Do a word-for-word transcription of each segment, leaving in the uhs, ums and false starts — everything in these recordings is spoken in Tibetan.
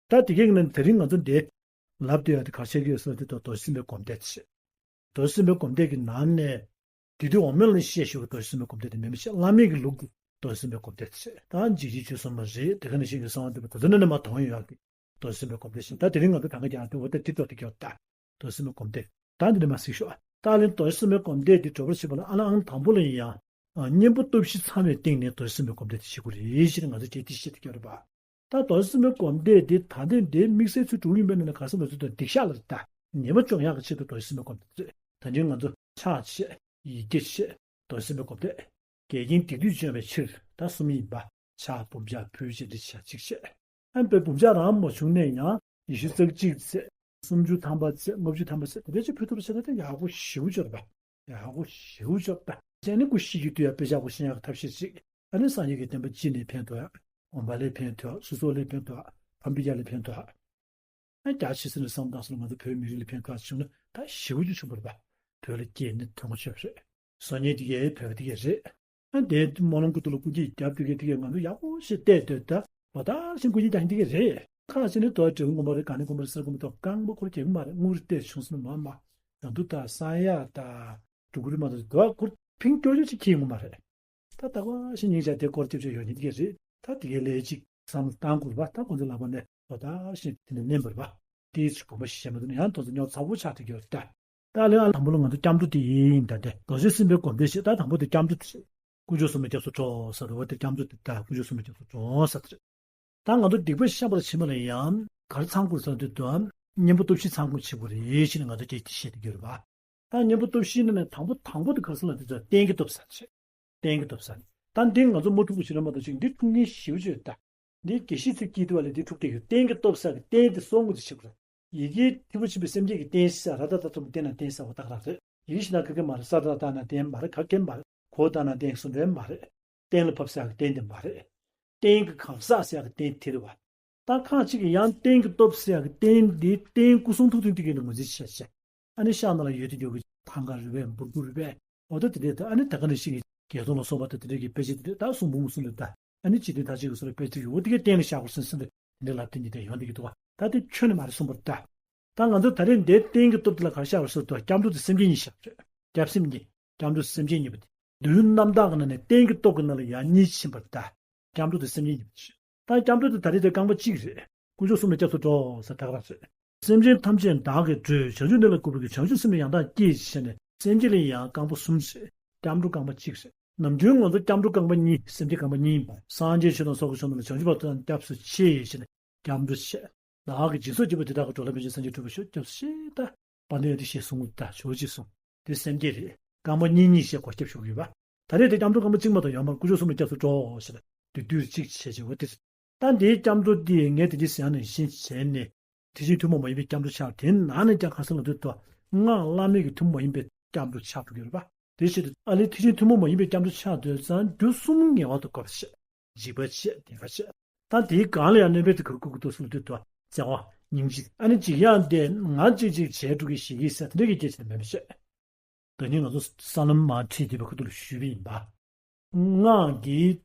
ད་དེ་གའི་ནང་དེ་རིང་ང་ཚོ་འདི་ལབ་བསྡད་ཡ་དེ་ག་རེ་བྱེད་ཀྱི་ཡོད་ཟེར་ན། དེ་ད་རྡོ་རྗེ་སེམས་དཔའི་སྒོམ་བཟླས་དེ་བྱེད། རྡོ་རྗེ་སེམས་དཔའི་སྒོམ་བཟླས་ཀྱི་ནང་ནས། དེ་དུས་འོག་མིན་ལ་བཤད་ཞུ་གི་རྡོ་རྗེ་སེམས་དཔའི་སྒོམ་བཟླས་དེ་མིན་པ་བཤད། བླ་མེད་ཀྱི་ལུགས་ཀྱི་རྡོ་རྗེ་སེམས་དཔའི་སྒོམ་བཟླས་དེ་བྱེད། ད་འཇིགས་བྱེད་ཆོས་གསུམ་མ་རེད། དེ་ག་ནང་བཞིན་གྱི་གསང་བ་འདུས་པ་དེ་ཚོ་ནི་ནི་མ་དོན་ཡོད་ཀྱི་རྡོ་རྗེ་སེམས་དཔའི་སྒོམ་བཟླས་བྱེད། ད་དེ་རིང་ང་ཚོ་ད་ག་རྒྱག་དུས་འོ་ད་དེ་རྡོ་དེ་རྒྱག་ད་རྡོ་རྗེ་སེམས་དཔའི་སྒོམ་བཟླས། ད་འདི་ནས་མར་གཟིགས་ཤོག་ད་ལན་རྡོ་རྗེ་སེམས་དཔའི་སྒོམ་བཟླས་འདི་གྲོལ་བར་བྱེད་པ་ལ་ཨ་ལ་ཨང་དང་པོ་ལ་ཡིན་ཡང་། གཉེན་པོ་སྟོབས་བཞི་ཚང་བའི་སྟེང་ནས་རྡོ་རྗེ་སེམས་དཔའི་སྒོམ་བཟླས་དེ་བྱེད་དགོས་རེད་ཟེར་ནས་ང་ཚོ་བཅས་ཏེ་བཤད་དེ་ཡོད་རེད་པ། ད་རྡོ་རྗེ་སེམས་དཔའི་སྒོམ་བཟླས་འདི་ད་ལྟའི་འདིའི་དམིགས་བསལ་ཚུལ་དྲུག་ཡིན་པའི་ནང་ནས་ག་རེ་ཟེར་ན་ཚུལ་དང་སྡིག་བཤགས་ལ་ད་ཉེས་པ་སྦྱོང་ཡག་གི་ཆེད་དུ་རྡོ་རྗེ་སེམས་དཔའི་སྒོམ་བཟླས་རེད། ད་ཅིང་ང་ཚོ་ཕྱག་བྱེད། ཡི་གེ་བྱེད། རྡོ་རྗེ་སེམས་དཔའི་སྒོམ་བཟླས། འགལ་རྐྱེན་སྡིག་སྡུད་སྦྱོང་བའི་ཕྱིར་ད་གསུམ་ཡིན་པ། ཕྱག་འབུམ་ཕྱག་ཕུལ་བྱེད་འདི་ཕྱག་གཅིག་བྱེད། ཨ་འབུམ་ཕྱག་རང་མ་བྱུང་ནས་ཡང་ཉི་ཤུ་རྩ་གཅིག་བྱེད། སུམ་ཅུ་ཐམ་པ་བྱེད། ལྔ་བཅུ་ཐམ་པ་བྱེད། དེ་འདྲ་ཅིག་ཕུལ་ཐུབ་པ་བྱས་ན་ད་ཡག་པོ་ཞེ་པོ་ཅིག་རེད་པ། ཡག་པོ་ཞེ་པོ་ཅིག་རེད་པ། བྱས་ནས་སྐུ་གཤེགས་ཀྱི་དུས་ཡང་དཔེ་ཆ་པོ་ཤེས་ཡག་གི་ཐབས་ཤེས་ཤིག་ཨ་ནི་སངས་རྒྱས་ཀྱི་བསྟན་པ་སྤྱི་ནས་ཕན་ཐོགས་ཡག་དགོན་པ་ལ་ཕན་ཐོགས། སོ་སོ་ལ་ཕན་ཐོགས། ཕ་མ་ཡ་ལ་ཕན་ཐོགས། ཨ་རྒྱ་ཆེ་ས་ནས་བསམ་བཏང་སོང་ང་ཚོ་བོད་མི་རིགས་ལ་ཕན་ཐོགས་བྱུང་ན་ད་ཞེ་པོ་ཅིག་བྱུང་བ་རེད་པ། བོད་ལ་སྐྱེས་ནས་དོན་གོ་ཆོད་རེད། བཟོ་ཉེས་དེ་གས་བོད་དེ་གས་རེད། ཨ་དེ་སྨོན་ལམ་ཀུ་ཏུ་ལ་སྐུ་སྐྱེས་རྒྱབ་དེ་གས་དེ་གས་ང་ཚོ་ཡག་པོ་ཞིག་བལྟས་སྡོད་ད་ལོ་ལྟར་བཞིན་སྐུ་སྐྱེས་རྒྱག་དེ་གས་རེད། ཁ་ཅིག་ནི་དོ་འབྲས་སྤུངས་དགོན་པ་རེད། ག་ནས་དགོན་པ་རེད། སེར་སྐུ་མི་ཐོག་རྐང་པ་འཁོར་རྒྱག་གི་མ་རེད། དངུལ་རེ་བལྟས་བྱུང་སོང་མ་མ། ཡང་དུ་ད་ས་ཡ་ད་འགྲོ་གི་རེད་མ་གཏོགས་དོ་འཁོར་ཕིང་སྐྱོར་སྐྱོར་ཅིག་ཁྱེར་ཡོང་གི་མ་རེད། ད་ད་ག་ཞིག་སྙིང་རྗེ་དེ་སྐོར་ཅིག་ཅིག་ཡོད་ནི་དེ་གས་རེད། ད་དེ་གས་ལས་ཅིག་བསམ་བློ་བཏང་དགོས་པ། ད་ཁོང་ཚོ་ལག་པ་ནས་ལོ་ལྟར་བཞིན་དེ་ནས་ལེན་པར་བ། དེའི་ཚིག་དགོངས་པ་བཞེས་མ་ཐུབ་ན་ཡང་དོན་དུ་ཉོ་ཚ་པོ་ཆགས་ཐུབ་ཀྱི་ཡོད་ད། ད་ལན་ཨ་དང་པོ་ལ་ང་ཚོ་སྐྱབས་འགྲོ་དེ་ཡིན། ད་དེ་རྡོ་རྗེ་སེམས་དཔའི་སྒོམ་བཟླས་བྱེད། ད་དང་པོ་དེ་སྐྱབས་འགྲོ་དེ་བྱེད། དཀོན་མཆོག་གསུམ་ལ་སྐྱབས་སུ་འགྲོ་ཟེར་བ་དེ་སྐྱབས་འགྲོ་དེ་ད་དཀོན་མཆོག་གསུམ་ལ་སྐྱབས་སུ་འགྲོ་ཟེར་དེ་རེད། ད་ང་ཚོ་སྡིག་པ་བཤགས་པར་བྱེད་པ་ལ་ཡང་ག་རེ་ཚང་དགོས་ཟེར་དུས་དུ་གཉེན་པོ་སྟོབས་བཞི་ཚང་དགོས་བྱེད་དགོས་རེད་ཞེས་ནས་ང་ཚོ་སྐད་ཆ་བཤད་དེ་ཡོད་རེད་པ། ད་གཉེན་པོ་སྟོབས་བཞིའི་ནང་ནས་དང་པོ་དང་པོ་དེ་ག་རེ་ཟེར་ན་དེ་ཚོ་རྟེན་གྱི་སྟོབས་ཟེར་བྱེད། རྟེན་གྱི་སྟོབས་ཟེར། ད་འདི་ང་ཚོ་མ་ཐུག་པ་ཞིག་རེད་མ་གཏོགས་ཅིག་འདི་ཐུགས་ངེས་ཞེ་པོ་ཅིག་ཡོད་ད། འདི་དགེ་བཤེས་ཚོས་སྐྱིད་སྡུག་ལ་འདི་ཐུག་བསྡད་ཡོད། རྟེན་གྱི་སྟོབས་ཟེར་གི་རྟེན་དེ་གསོ་དངུལ་དུ་བྱེད་དགོས་རེད། ཡི་གེའི་ཐེག་པ་ཆེན་པོའི་སེམས་བསྐྱེད་ཀྱི་རྟེན་ཞེས་ར་ད་ད་ཐུབ་རྟེན་ན་རྟེན་ཟེར་བ་ད་ག་རང་རེད། ཡི་གེ་ཤེས་ན་ག་གེ་མ་རེད། ས་ད་ད་ན་རྟེན་མ་རེད། ག་གེ་མ་རེད། གོ་ད་ན་རྟེན་གསུམ་རེད་མ་རེད། གཏན་ལ་ཕབ་ཟེར་གི་རྟེན་དེ་མ་རེད། རྟེན་གྱི་གང་ཟག་ཟེར་གི་རྟེན་དེ་རེད་བ། ད་ཁག་ཅིག་གིས་ཡང་རྟེན་གྱི་སྟོབས་ཟེར་ཡག་གི་རྟེན་འདི་རྟེན་སྐུ་གསུང་ཐུགས་རྟེན་དེ་གའི་ནང་ངོས་འཛིན་བྱས་བྱས། ཨ་ནི་ཤག་ནང་ལ་ཡོད་དེ་ཡོད་གི་ཐང་ག་རུས་པའི་འབུར་གུ་རུས་པའི་འོ་ད་དེ་འདྲའི་ད་ཨ་ནི་ད་ག་ནང་བཞིན་གྱི་རྒྱལ་སྲུང་ལ་སོགས་པ་ད་དེ་འདྲའི་གི་དཔེ་ཆ་དེ་འདྲའི་ད་གསུང་འབུམ་གསུང་ལ་ད་ཨ་ནི་སྤྱི་དོན་ཐག་གཅོད་ཀྱི་སོ་ལ་དཔེ་ཆ་ཡོད་འོ་དེ་གའི་རྟེན་ལ་བཞག་དགོས་སེམས་སེམས་དེ་འདྲའི་ལབ་དེ་འདྲའི་ད་ཡོང་དེ་གི་འདུག་བ། ད་དེ་ཁྱོན་ནས་མ་རེད་གསུངས་པར་ད། ད་ང་ཚོ་ད་རེས་འདིའི་རྟེན་གྱི་སྟོབས་དེ་ལ་ག་རེ་བཞག་པ་ཟེར་དུས་སྐྱབས་འགྲོ་དེ་སེམས་བསྐྱེད་གཉིས་བཞག་རེད། སྐྱབས་སེམས་གཉིས། སྐྱབས་འགྲོ་སེམས་བསྐྱེད་གཉིས་པ་དེ། བདུན་རྣམ་དག་གི་ནང་ནས་རྟེན་གྱི་སྟོབས་ཀྱི་ནང་ལ་ཡང་གཉིས་ཕྱིན་པར་གདའ། སྐྱབས་འགྲོ་དེ་སེམས་བསྐྱེད་གཉིས་པ་དེ། ད་སྐྱབས་འགྲོ་དེ་ད་རེས་དེ་རྐང་པ་གཅིག་རེད། དཀོན་མཆོག་གསུམ་ལ་སྐྱབས་སུ་འགྲོ་ཟེར་ད་ག་རང་རེད། སེམས་ཅན་ཐམས་ཅད་བདག་གིས་སྒྲོལ། བྱང་ཆུབ་གནས་ལ་བཀོད་པའི་གི་བྱང་ཆུབ་སེམས་ལ་ཡང་དག་བསྐྱེད་ཞེས་ནས་སེམས་བསྐྱེད་ལ་ཡང་རྐང་པ་གསུམ་རེད། སྐྱབས་འགྲོ་རྐང་པ་གཅིག་རེད། ནམ་རྒྱུན་ང་ཚོ་སྐྱབས་འགྲོ་རྐང་པ་གཉིས་སེམས་བསྐྱེད་རྐང་པ་གཉིས་ཡིན་པ། སངས་རྒྱས་ཆོས་དང་ཚོགས་ཀྱི་མཆོག་རྣམས་ལ་བྱང་ཆུབ་བར་དུ་སྐྱབས་སུ་མཆི་ཞེས་ནས་སྐྱབས་འགྲོ་བྱེད། བདག་གིས་སྦྱིན་སོགས་བགྱིས་པ་དེ་དག་གིས་འགྲོ་ལ་ཕན་ཕྱིར་སངས་རྒྱས་འགྲུབ་པར་ཤོག་སྐྱབས་སུ་མཆི་ད། དཔལ་ལྡན་འདི་ཞེས་གསུངས་ད་ཇོ་བོ་རྗེས་གསུངས། དེ་སེམས་བསྐྱེད་རེད། རྐང་པ་གཉིས་གཉིས་ཞེས་བགོ་སྐྱབས་ཞུ་གི་ཡོད་པ། ད་རེས་དེ་སྐྱབས་འགྲོ་རྐང་པ་གཅིག་མ་གཏོགས་ཡོད་མ་རེད། དཀོན་མཆོག་གསུམ་ལ་སྐྱབས་སུ་འགྲོ་ཞེས་ལ་བདུད་འདུལ་གཅིག་བྱས་བྱས་འོ་དེ། ད་འདིའི་སྐྱབས་འགྲོ་འདི་ངས་དེ་འདྲའི་ཟེར་ནས་བཞིན་བྱས་ནས། དེ་བཞིན་ཐུན་མོང་མ་ཡིན་པའི་སྐྱབས་འགྲོ་ཆགས་དེ་ནང་ནས་ཀྱང་ག་རེ་ཟེར་ལབ་དུས་ད། སྔགས་བླ་མེད་ཀྱི་ཐུན་མོང་མ་ཡིན་པའི་སྐྱབས་འགྲོ་ཆགས་འགྲོ་གི་རེད་པ། དེ་བྱེད་དུས་ཨ་ལས་དེ་བཞིན་ཐུན་མོང་མ་ཡིན་པའི་སྐྱབས་འགྲོ་ཆགས་དུས་ཙང་རྒྱུ་གསུམ་ངེས་པར་དུ་དགོས་པ་བྱེད། འཇིགས་པ་བྱེད། གདིང་བ་བྱེད། ད་དེའི་སྒང་ལ་ཡང་གནོད་པའི་དེ་ག་རེ་བཀོད་ཀྱི་འདུག་ཟེར་དུས་ད། བརྩེ་བ། སྙིང་རྗེ། ཨ་ནི་འཇིགས་ཡང་དེ་ང་གཅིག་གཅིག་བྱས་འགྲོ་གི་ཞིག་གིས་ཟེར་དེ་འདྲ་གི་སྐད་ཆ་དེ་མེད་པ་བྱེད། ད་ནི་ང་ཚོ་ས་ལམ་མར་ཁྲིད་བསྡད་པའི་ཁ་ཐུག་ལ་ཞུས་པ་ཡིན་པ། སྔགས་ཀྱི་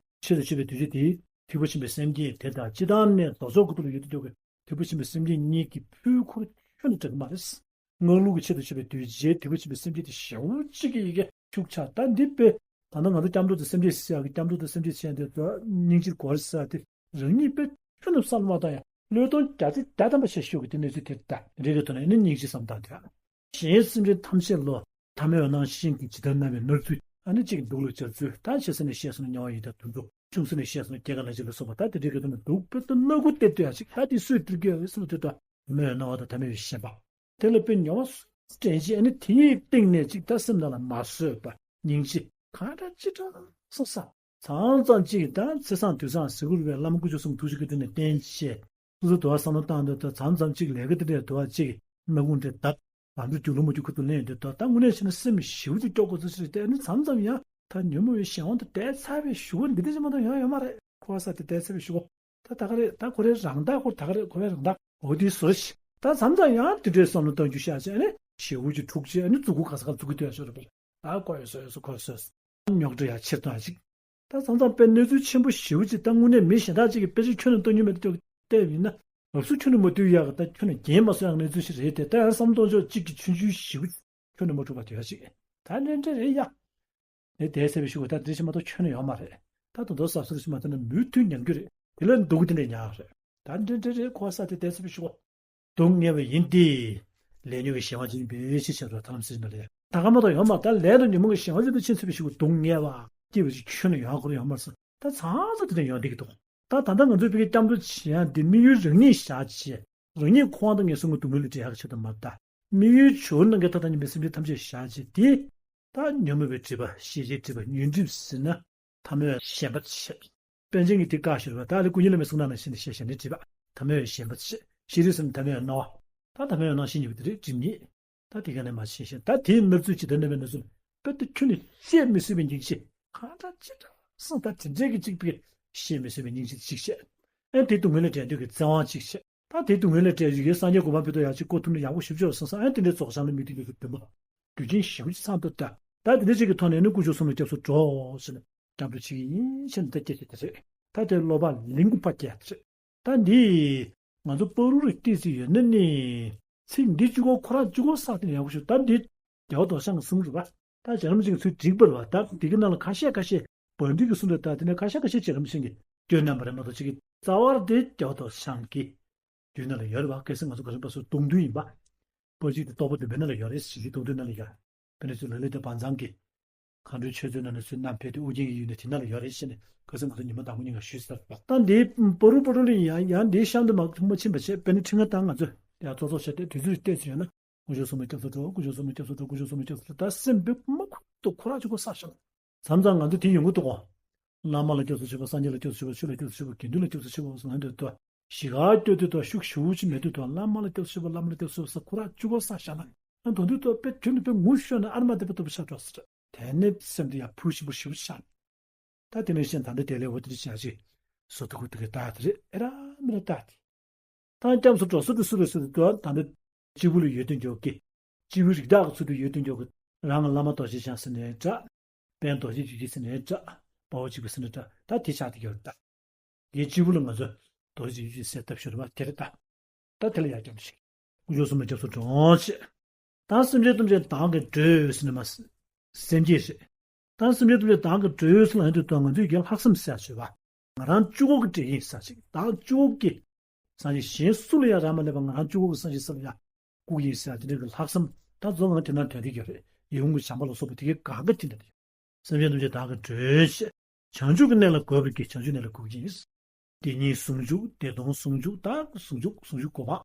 ཆེད་དུ་མཆོད་པའི་གདུལ་བྱ་དེ་ཐེག་པ་ཆེན་པོའི་སེམས་བསྐྱེད་དེ་དང་སྤྱིར་བཏང་ནས་རྡོ་རྗེ་སྐུ་ཐུགས་ལ་ཡོད་དུ་འཇོག་གི་ཐེག་པ་ཆེན་པོའི་སེམས་བསྐྱེད་གཉིས་ཀྱི་ཕུལ་འཁོར་ཁྱོན་ནས་འགྲིག་གི་མ་རེད། སྔགས་ལུགས་ཀྱི་ཆེད་དུ་མཆོད་པའི་གདུལ་བྱའི་ཐེག་པ་ཆེན་པོའི་སེམས་བསྐྱེད་དེ་ཞེ་པོ་གཅིག་གི་ཡི་གེ་ཤུགས་ཆག་ད་འདི་དཔེ། ད་ལྟ་ང་ཚོ་སྐྱབས་འགྲོ་དང་སེམས་བསྐྱེད་ཟེར་ཡག་གི་སྐྱབས་འགྲོ་དང་སེམས་བསྐྱེད་བྱས་འདི་ཚོ་སྙིང་རྗེ་སྐོར་ཟེར་ཏེ་རང་ཉིད་དཔེ་ཁྱོན་ནས་བསམ་བློ་བཏང་ཡང་བློས་གཏོང་བརྒྱ་ཆ་བརྒྱ་ཐམ་པ་བྱེད་ཤོག་གི་དེ་གནས་ཚུལ་དེ་ལྟ་རེ་རེ་ཐོག་ནས་ནི་སྙིང་རྗེ་བསམ་བཏང་དེ། གཞན་སེམས་ཅན་ཐམས་ཅད་བློ། ཐ་མལ་བའི་སྣང་ཞེན་གྱིས་ཇི་ལྟར་མནར་བའི་མནར་ཚུལ་ཨ་ནི་གཅིག་གི་སྡུག་ལ་སྦྱར་ཚུལ་ད་ཆེ་ས་ནས་བཤད་སོང་ན་དམྱལ་བ་ཡི་དྭགས་དུད་འགྲོ་ཆུང་ས་ནས་བཤད་སོང་ན་སྐྱེ་རྒ་ན་འཆི་ལ་སོགས་པ་ད་དེ་འདྲའི་གི་ཐོག་ནས་སྡུག་དཔེ་ལྟ་སྣ་ཁུག་སྟེར་སྡོད་ཡག་ཅིག་ད་དེ་སུས་སྟེར་གི་ཡོད་ཟེར་བ་དེ་ལྟ་ཐ་མལ་བའི་སྣང་བ་དང་ཐ་མལ་བའི་ཞེན་པ། དེ་ལ་དཔེ་ཉོ་བ་སུ་དྲན་ཤེས་ཨ་ནི་དེའི་སྟེང་ནས་ཅིག་ད་སེམས་ནང་ལ་མ་བཟོད་པ་སྙིང་རྗེ་གང་འདྲ་ཅི་འདྲ་བསམ་བསམ་མཚམས་མཚམས་ཅིག་ད་ཚེ་བཟང་དུས་བཟང་ཟེར་དགོས་རེད་པས། བླ་མ་དཀོན་མཆོག་གསུམ་ཐུགས་རྗེ་ཀུན་ལྡན་ནས་བསྟན་བྱས། སོ་སོ་དུ་བ་བསམ་བློ་བཏང་དུས་ད་མཚམས་མཚམས་ཅིག་ལས་ཀ་དེ་འདྲས་དུ་བ་ཅིག་སྣ་ཁུང་འདྲས་བརྡབ། ལམ་འགྲོ་རྒྱུག་ལུང་མ་རྒྱུག་ཁུར་དུ་ལེན་དུས་ད་ད་དངོས་གནས་བྱས་ན་སེམས་ཞེ་པོ་ཅིག་སྐྱོ་དགོས་ཚུལ་ཞིག་རེད། དེ་ནི་མཚམས་མཚམས་ཡང་ད་ཉོན་མོངས་པའི་གཞན་དབང་དུ་བསྡད་ཚར་བའི་གཞུག་གུ་འདི་འདྲ་ཅིག་མ་གཏོགས་ཡང་ཡོད་མ་རེད། ཁོ་བ་ས་དེ་བསྡད་ཚར་བའི་གཞུག་གུ། ད་ད་ག་རེད། ད་ཁོ་རའི་རང་རྟགས་ཁོ་ད་ག་རེད། ཁོ་བའི་རང་རྟགས་འོ་དེའི་བཟོ་ཞིག་ད་མཚམས་མཚམས་ཡང་དེ་འདྲའི་བསམ་བློ་གཏོང་རྒྱུ་ཤག་བྱས་ནས་ཞེ་པོ་ཅིག་འཁྲུག་བྱས་ནས་མཛུབ་གུ་ག་ས་ག་འཛུགས་ཀྱི་སྡོད་ཡ་ཤོར་རེད་པས། ད་ཁོ་ཡོད་སོ་ཡོད་སོ་ཁོ་ཡོད་སོ་ཉོག་དྲ་ཡ་ཕྱིར་གཏོང་ཡ་ཅིག་ད་མཚམས་མཚམས་དཔེ་གནས་ཚུལ་ཆེན་པོ་ཞེ་པོ་ཅིག་ད་དངོས་གནས་མི་གཞན་དག་ཅིག་གིས་དཔེ་ཆ་ཁྱོན་ནས་སྟོན་རྒྱུ་མེད་དུ་བལྟས་པ་ཡིན་ན་ ལབ་སུ་ཁྱོན་ནས་མ་ཐུབ་ཡག་གི། ད་ཁྱོན་ནས་རྒྱན་མ་སོང་ཡག་གནས་ཚུལ་ཞིག་རེད་དེ། ད་ཡང་བསམ་བློ་གཏོང་ཕྱོགས་གཅིག་གི་ཆུང་ཆུང་ཞིག་ཁྱོན་ནས་མ་གྲུབ་པ་དེ་ཡག་ཅིག་ད་འདྲ་འདྲ་རེད་ཡ། ངས་དེ་བཤད་པའི་གཞུག་གུ་ད་འདི་ཞིག་མ་གཏོགས་ཁྱོན་ནས་ཡོད་མ་རེད། ད་དོ་དོ་ཟབ་སུ་ཞིག་མ་ཐོན་ན་མུ་མཐུད་ཉམས་རྒྱུ་རེད། དེ་ལས་སྡུག་གི་དེ་འདྲ་ཉག་རེད། ད་འདྲ་འདྲ་རེད། གོ་ས་དེ་དེ་བཤད་པའི་གཞུག་གུ། སྡུག་བསྔལ་བ་ཡིན་ཏེ། ལས་ཉོན་གྱི་གཞན་དབང་ཅན་ཡིན་པའི་ཕྱིར་ཞེས་པ་ཐམས་ཅད་ན་ལས། ད་ག་མ་གཏོགས་ཡོད་མ། ད་ལས་དང་ཉོན་མོངས་ཀྱི་གཞན་དབང་ཅན་དུ་ཕྱིན་ཚུལ་བའི་གཞུག་གུ་སྡུག་བསྔལ་བ་སྐྱེ་བའི་ཕྱིར་ཁྱོན་ནས་ཡོང་དགོས་ཡོད་མ་རེད། ད་ཚང་ཚང་དེ་འདྲ་ཡོང་བསྡད་ཀྱི་འདུག་ད་ད་ལྟ་ང་ཚོས་བོད་ཀྱི་སྐྱབས་འགྲོ་བྱེད་ཡག་འདི་དམིགས་ཡུལ་རང་ཉིད་བཞག་བྱས། རང་ཉིད་འཁོར་བ་དང་ངན་སོང་གི་སྡུག་བསྔལ་ལས་བསྒྲལ་ཡག་ཆེད་དུ་མ་རེད། ད་དམིགས་ཡུལ་ཇོ་བོ་ནམ་མཁའི་མཐའ་དང་མཉམ་པའི་སེམས་ཅན་ཐམས་ཅད་བཞག་བྱས་ཏེ། ད་ཉོན་མོངས་པའི་སྒྲིབ་པ། ཤེས་བྱའི་སྒྲིབ་པ། ཉོན་སྒྲིབ་ཟེར་ན། ཐ་མལ་པ་ཞེན་པ་བྱེད། པཎ་ཆེན་གྱིས་དེ་བཀག་ཞུས་པ། ད་ཨ་ལི་སྐུ་ཉིད་བླ་མའི་གསུང་ནང་ནས་བཤད་ནས་བཤད་བཞག་ནས་བྲིས་པ། ཐ་མལ་པའི་ཞེན་པ་བྱེད། ཤེས་རིག་ཟེར་ན་ཐ་མལ་པའི་སྣང་བ། ད་ཐ་མལ་པའི་སྣང་ཞེན་གཉིས་པོ་དེ་རེད། སྒྲིབ་གཉིས། ད་དེ་ག་ནས་མར་ཤེས་ཤེས། ད་དེའི་ནབ་ཚུལ་ཇི་ལྟར་གནས་པའི་ནབ་ཚུལ། དཔེ་དེ་ཁྱོན་ནས་བཤད་མི་བཟོད་པའི་སྙིང་རྗེ། གང་འདྲ་ཅི་འདྲ་སོང་། ད་དེ་འདྲའི་གི་གཅིག་པའི་བཤད་མི་བཟོད་པའི་སྙིང་རྗེ་གཅིག་བཤད། ཨེ་དེ་སྡུག་བསྔལ་ལས་བསྒྲལ་འདོད་ཀྱི་བརྩེ་བ་གཅིག་བཤད། ད་དེ་སྡུག་བསྔལ་ལས་བསྒྲལ་རྒྱུ་གི་སངས་རྒྱས་གོ་འཕང་ཕན་ཐོགས་ཡག་ཅིག་སྐོར་ཐུབ་ན་ཡག་པོ་ཞེ་པོ་ཅིག་ཡོད་བསམ་བསམ། ཨེ་དེ་འདྲའི་རྫོགས་བྱང་ལ་དམིགས་ཏེ་ཡོད་པའི་འདུན་པ། རྒྱུ་རྐྱེན་ཞེ་པོ་ཅིག་ཚང་འདུག་ད་ད་དེ་འདྲ་ཅིག་གི་ཐོག་ནས་ནི་སྐུ་མཆོག་གསུམ་ལ་སྐྱབས་སུ་འགྲོ་ཟེར་ནས་སྐྱབས་འགྲོ་བྱེད་ཀྱི་ཡིན་ཞེས་ནས་ད་སྐད་ཆ་དེ་རེད། ད་དེ་སློབ་པ་ལིང་གུ་ཕར་བཀལ་ཏེ་རེད། ད་འདི་ང་ཚོ་བར་དུ་རིགས་ཏེ་ཚིག་ཡོད་ན་ནི། ཚིག་འདི་གཅིག་པོ་ཁོ་རང་གཅིག་པོ་བསགས་ཏེ་ཡག་པོ་ཞིག་ད་འདི་རྒྱལ་བ་རྡོ་རྗེ་འཆང་གི་གསུང་རེད་པ། ད་རྗེ་རིན་པོ་ཆེ་གི་ཚུལ་བསྒྲིགས་པ་རེད་པ། ད་འདི་གི་ནང་ལ་ཁ་ཤས་ཁ་ཤས་བར་འདི་གི་གསུང་རེད། ད་དེ་ནས་ཁ་ཤས་ཁ་ཤས་རྗེ་རིན་པོ་ཆེ་གིས་བསྐྱོན་གནང་བ་རེད་མ་གཏོགས། གཅིག་གི་རྩ་བ་དེ་རྒྱལ་བ་རྡོ་རྗེ་འཆང་གི་རྒྱུད་ནང་ལ་ཡོད་རེད་པ། གལ་སྲིད་ང་ཚོ་ག་རེ་པ་སོ་སྟོང་ཐུན་ཡིན་པ། པོ་གཅིག་དེ་རྟོགས་པ་བདུན་པའི་ནང་ལ་ཡོད་རེད། ཞི་བའི་སྟོང་ཐུན་ནང་ལ་ཡོད། དཔེར་ན་ཚུལ་ལ་ལས་དང་བར་མཚམས་ཀྱི། མཁའ་འགྲོའི་ཆོས་ཚུལ་ནང་ནས་ཚུལ་རྣམ་འཕེལ་དེ་ཨོ་རྒྱན་གྱི་ཡུལ་ནས་དེ་ནང་ལ་ཡོད་རེད་ཟེར་ནས་ག་ཚོད་ང་ཚོ་ཉི་མ་དང་པོ་ཉིན་ག་ཞུས་ཟེར་བ། ད་འདི་པོ་རུ་པོ་རུ་ལ་ཡང་ཡང་འདིའི་གཤམ་དུ་མ་ཐུག་མ་ཕྱིན་པ་བྱས། དཔེར་ན་ཁྲི་ལྔ་དང་ང་ཚོས་ཡང་ཙོག་ཙོག་བྱས་ཏེ་དུས་ཚོད་བལྟས་ཚུལ་ཡོད་ན། སྐུ་མཆོག་གསུམ་ལ་སྐྱབས་སུ་འགྲོ། སྐུ་མཆོག་གསུམ་ལ་སྐྱབས་སུ་འགྲོ། སྐུ་མཆོག་གསུམ་ལ་སྐྱབས་སུ་འགྲོ། ད་སེམས་པས་མ་ཁུག་ཏུ་ཁོ་རང་ཆུ་ཁོ་ས་ཤོར། མཚམས་མཚམས་ང་ཚོ་དེ་ཡོང་གི་འདུག་གོ། བླ་མ་ལ་སྐྱབས་སུ་མཆིའོ། སངས་རྒྱས་ལ་སྐྱབས་སུ་མཆིའོ། ཆོས་ལ་སྐྱབས་སུ་མཆིའོ། དགེ་འདུན་ལ་སྐྱབས་སུ་མཆིའོ་ཟེར་ལབ་དུས་དུས། ཞི་ག་སྐྱོ་དུས་དུས་ཤུགས་ཞུ་ཅིག་མེད་དུས་དུས། བླ་མ་ལ་སྐྱབས་སུ་མཆིའོ། བླ་མ་ལ་སྐྱབས་སུ་མཆིའོ་ཟེར་ཁོ་རང་གཅིག་པོ་ས་བཞག་ན། ཨ་དོན་དུ་དུ་དཔེ་དོན་དུ་དཔེ་ངུ་ཤོར་ན་ཨ་མ་དེ་དཔེ་ལྟ་བུ་ཆགས་འགྲོ་ཟེར། དེ་ནས་སེམས་དེ་ཡང་ཕུགས་ཆེན་པོ་ཞེ་པོ་ཆགས། ད་དེ་ནས་གཞན་ད་འདི་དེ་ལས་འོ་དེ་འདྲ་བྱ་ཞིག་བཟོ་ཐུབ་ཀྱི་འདུག་གི། ད་དེ་རེད། ཨེ་ར་མི་ར་ད་དེ། ད་སྐྱབས་སུ་འགྲོ་ས་དེ་སུ་རེད་ཟེར་དུས་ད་འདི་སྐྱེས་བུ་ལ་ཡོན་ཏན་འཇོག་གི། སྐྱེས་བུ་རིགས་བདག་གི་ཚུལ་དུ་ཡོན་ཏན་འཇོག་གི། རང་གི་བླ་མ་རྡོ་རྗེ་འཆང་ཟེར་ནའི་འདྲ། དཔལ་རྡོ་རྗེ་འཇིགས་བྱེད་ཟེར་ནའི་འདྲ། དཔའ་བོ་གཅིག་པུ་ཟེར་ནའི་འདྲ། ད་དེ་ཆགས་བསྡད་ཀྱི་ཡོད་རེད་ད། དེའི་སྐྱེས་བུ་ལ་ང་ཚོས་རྡོ་རྗེ་འཇིགས་བྱེད་ཟེར་ཐབས་ཤེས་རེད་པ། དེ་རེད་ད། ད་དེ་ལ་ཡར་སྐྱབས་འགྲོ་ཞིག་སྐུ་མཆོག་གསུམ་ལ་སྐྱབས་སུ་འགྲོ་ཞེས། ད་སེམས་ཅན་ཐམས་ཅད་བདག་གིས་སྒྲོལ་ཟེར་ནས་མ། སེམས་བསྐྱེད་རེད། ད་སེམས་ཅན་ཐམས་ཅད་བདག་གིས་སྒྲོལ་ཟེར་ལབ་དུས་ད་ང་ཚོས་ཀྱི་ལྷག་བསམ་ཟེར་ཡག་ཡོད་པ། ང་རང་གཅིག་པོ་གིས་སྒྲོལ་གྱི་ཡིན་ཟེར་ཅིག་བདག་གཅིག་པོ་གིས། སངས་རྒྱས་གཞན་སུ་ལ་ཡང་རག་མ་ལས་པ་ང་རང་གཅིག་པོ་གིས་སངས་རྒྱས་ས་ལ་ཡང་བཀུག་གི་ཡིན་ཟེར་ཡག་དེ་འདྲ་གི་ལྷག་བསམ། ད་རྫོགས་ངང་དེ་ན་དོན་དེ་ཡོད་རེད། ཡིད་འོང་གི་བྱམས་པ་ལ་སོགས་པ་དེ་གའི་གང་ག་དེ་འདྲ་རེད། སེམས་ཅན་ཐམས་ཅད་བདག་གིས་སྒྲོལ་ཞེས། བྱང་ཆུབ་ཀྱི་གནས་ལ་འགོད་པར་བགྱི། བྱང་ཆུབ་གནས་ལ་འགོད་ཀྱི་ཡིན། དེ་ཉིད་ཟུང་འཇུག་དེ་དོན་ཟུང་འཇུག་ད་ཟུང་འཇུག་ཟུང་འཇུག་གོ་འཕང་།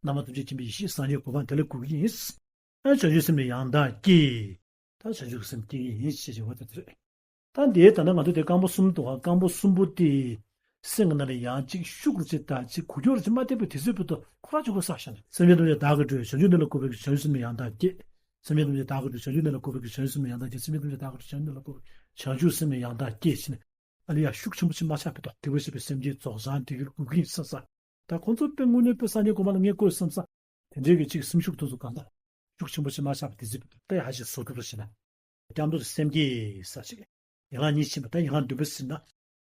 རྣམ་པ་ཐམས་ཅད་མཁྱེན་པའི་ཡེ་ཤེས་སངས་རྒྱས་གོ་འཕང་དེ་ལ་འགོད་ཀྱི་ཡིན། ཨ་བྱང་ཆུབ་སེམས་ལ་ཡང་དག་བསྐྱེད། ད་བྱང་ཆུབ་སེམས་བསྐྱེད་ཀྱི་ཡིན་ཞེས་བྱ་བ་དེ་རེད། ད་འདིའི་ད་ལྟ་ང་ཚོ་དེ་རྐང་པ་གསུམ་འདུག་ག་རྐང་པ་གསུམ་པོ་དེ། སེམས་ཀྱི་ནང་ལ་ཡང་གཅིག་ཤུགས་ཀྱིས་ད་གཅིག་གུ་གྱོར་གྱིས་མ་བསྡད་པའི་དུས་ཚོད་བར་དུ་ཁོ་རང་གཅིག་པོ་ས་བཞག་ན། སེམས་ཅན་ཐམས་ཅད་བདག་གིས་སྒྲོལ། བྱང་ཆུབ་གནས་ལ་འགོད་པར་བགྱི། བྱང་ཆུབ་སེམས་ལ་ཡང་དག་བསྐྱེད། སེམས་ཅན་ཐམས་ཅད་བདག་གིས་སྒྲོལ། བྱང་ཆུབ་གནས་ལ་འགོད་པར་བགྱི། བྱང་ཆུབ་སེམས་ལ་ཡང་དག་བསྐྱེད། སེམས་ཅན་ཐམས་ཅད་བདག་གིས་སྒྲོལ། བྱང་ཆུབ་གནས་ལ་འགོད་པར་བགྱི། བྱང་ཆུབ་སེམས་ལ་ཡང་དག་བསྐྱེད་ཟེར་ནས། ཨ་ལེ་ཡ་ཤུགས་ཆེན་པོ་ཅིག་མ་ཆགས་པའི་ཐོག་དེ་བས་ཞེ་པོ་སེམས་ཅན་རྫོགས་བྱང་དེ་གའི་འགོད་ཀྱི་ཡིན་བསམ་བསམ། ད་ཁོང་ཚོ་དཔེ་དངོས་གནས་དཔེ་སངས་རྒྱས་གོ་འཕང་ལ་ངས་བཀོད་བསམ་བསམ། དེ་འདྲའི་གི་ཅིག་སེམས་ཤུགས་དེ་ཚོ་གང་ལྟར་ཤུགས་ཆེན་པོ་ཅིག་མ་ཆགས་པ་དེ་ཚོ་ད་ཡ་ཞིག་བཟོ་ཐུབ་པ་ཞིག་ན། སྐྱབས་འགྲོ་སེམས་བསྐྱེད་ཟེར་ཅིག་ཡན་ལག་གཉིས་ཕྱིན་པ་ད་ཡན་ལག་བདུན་པ་ཟེར་ན།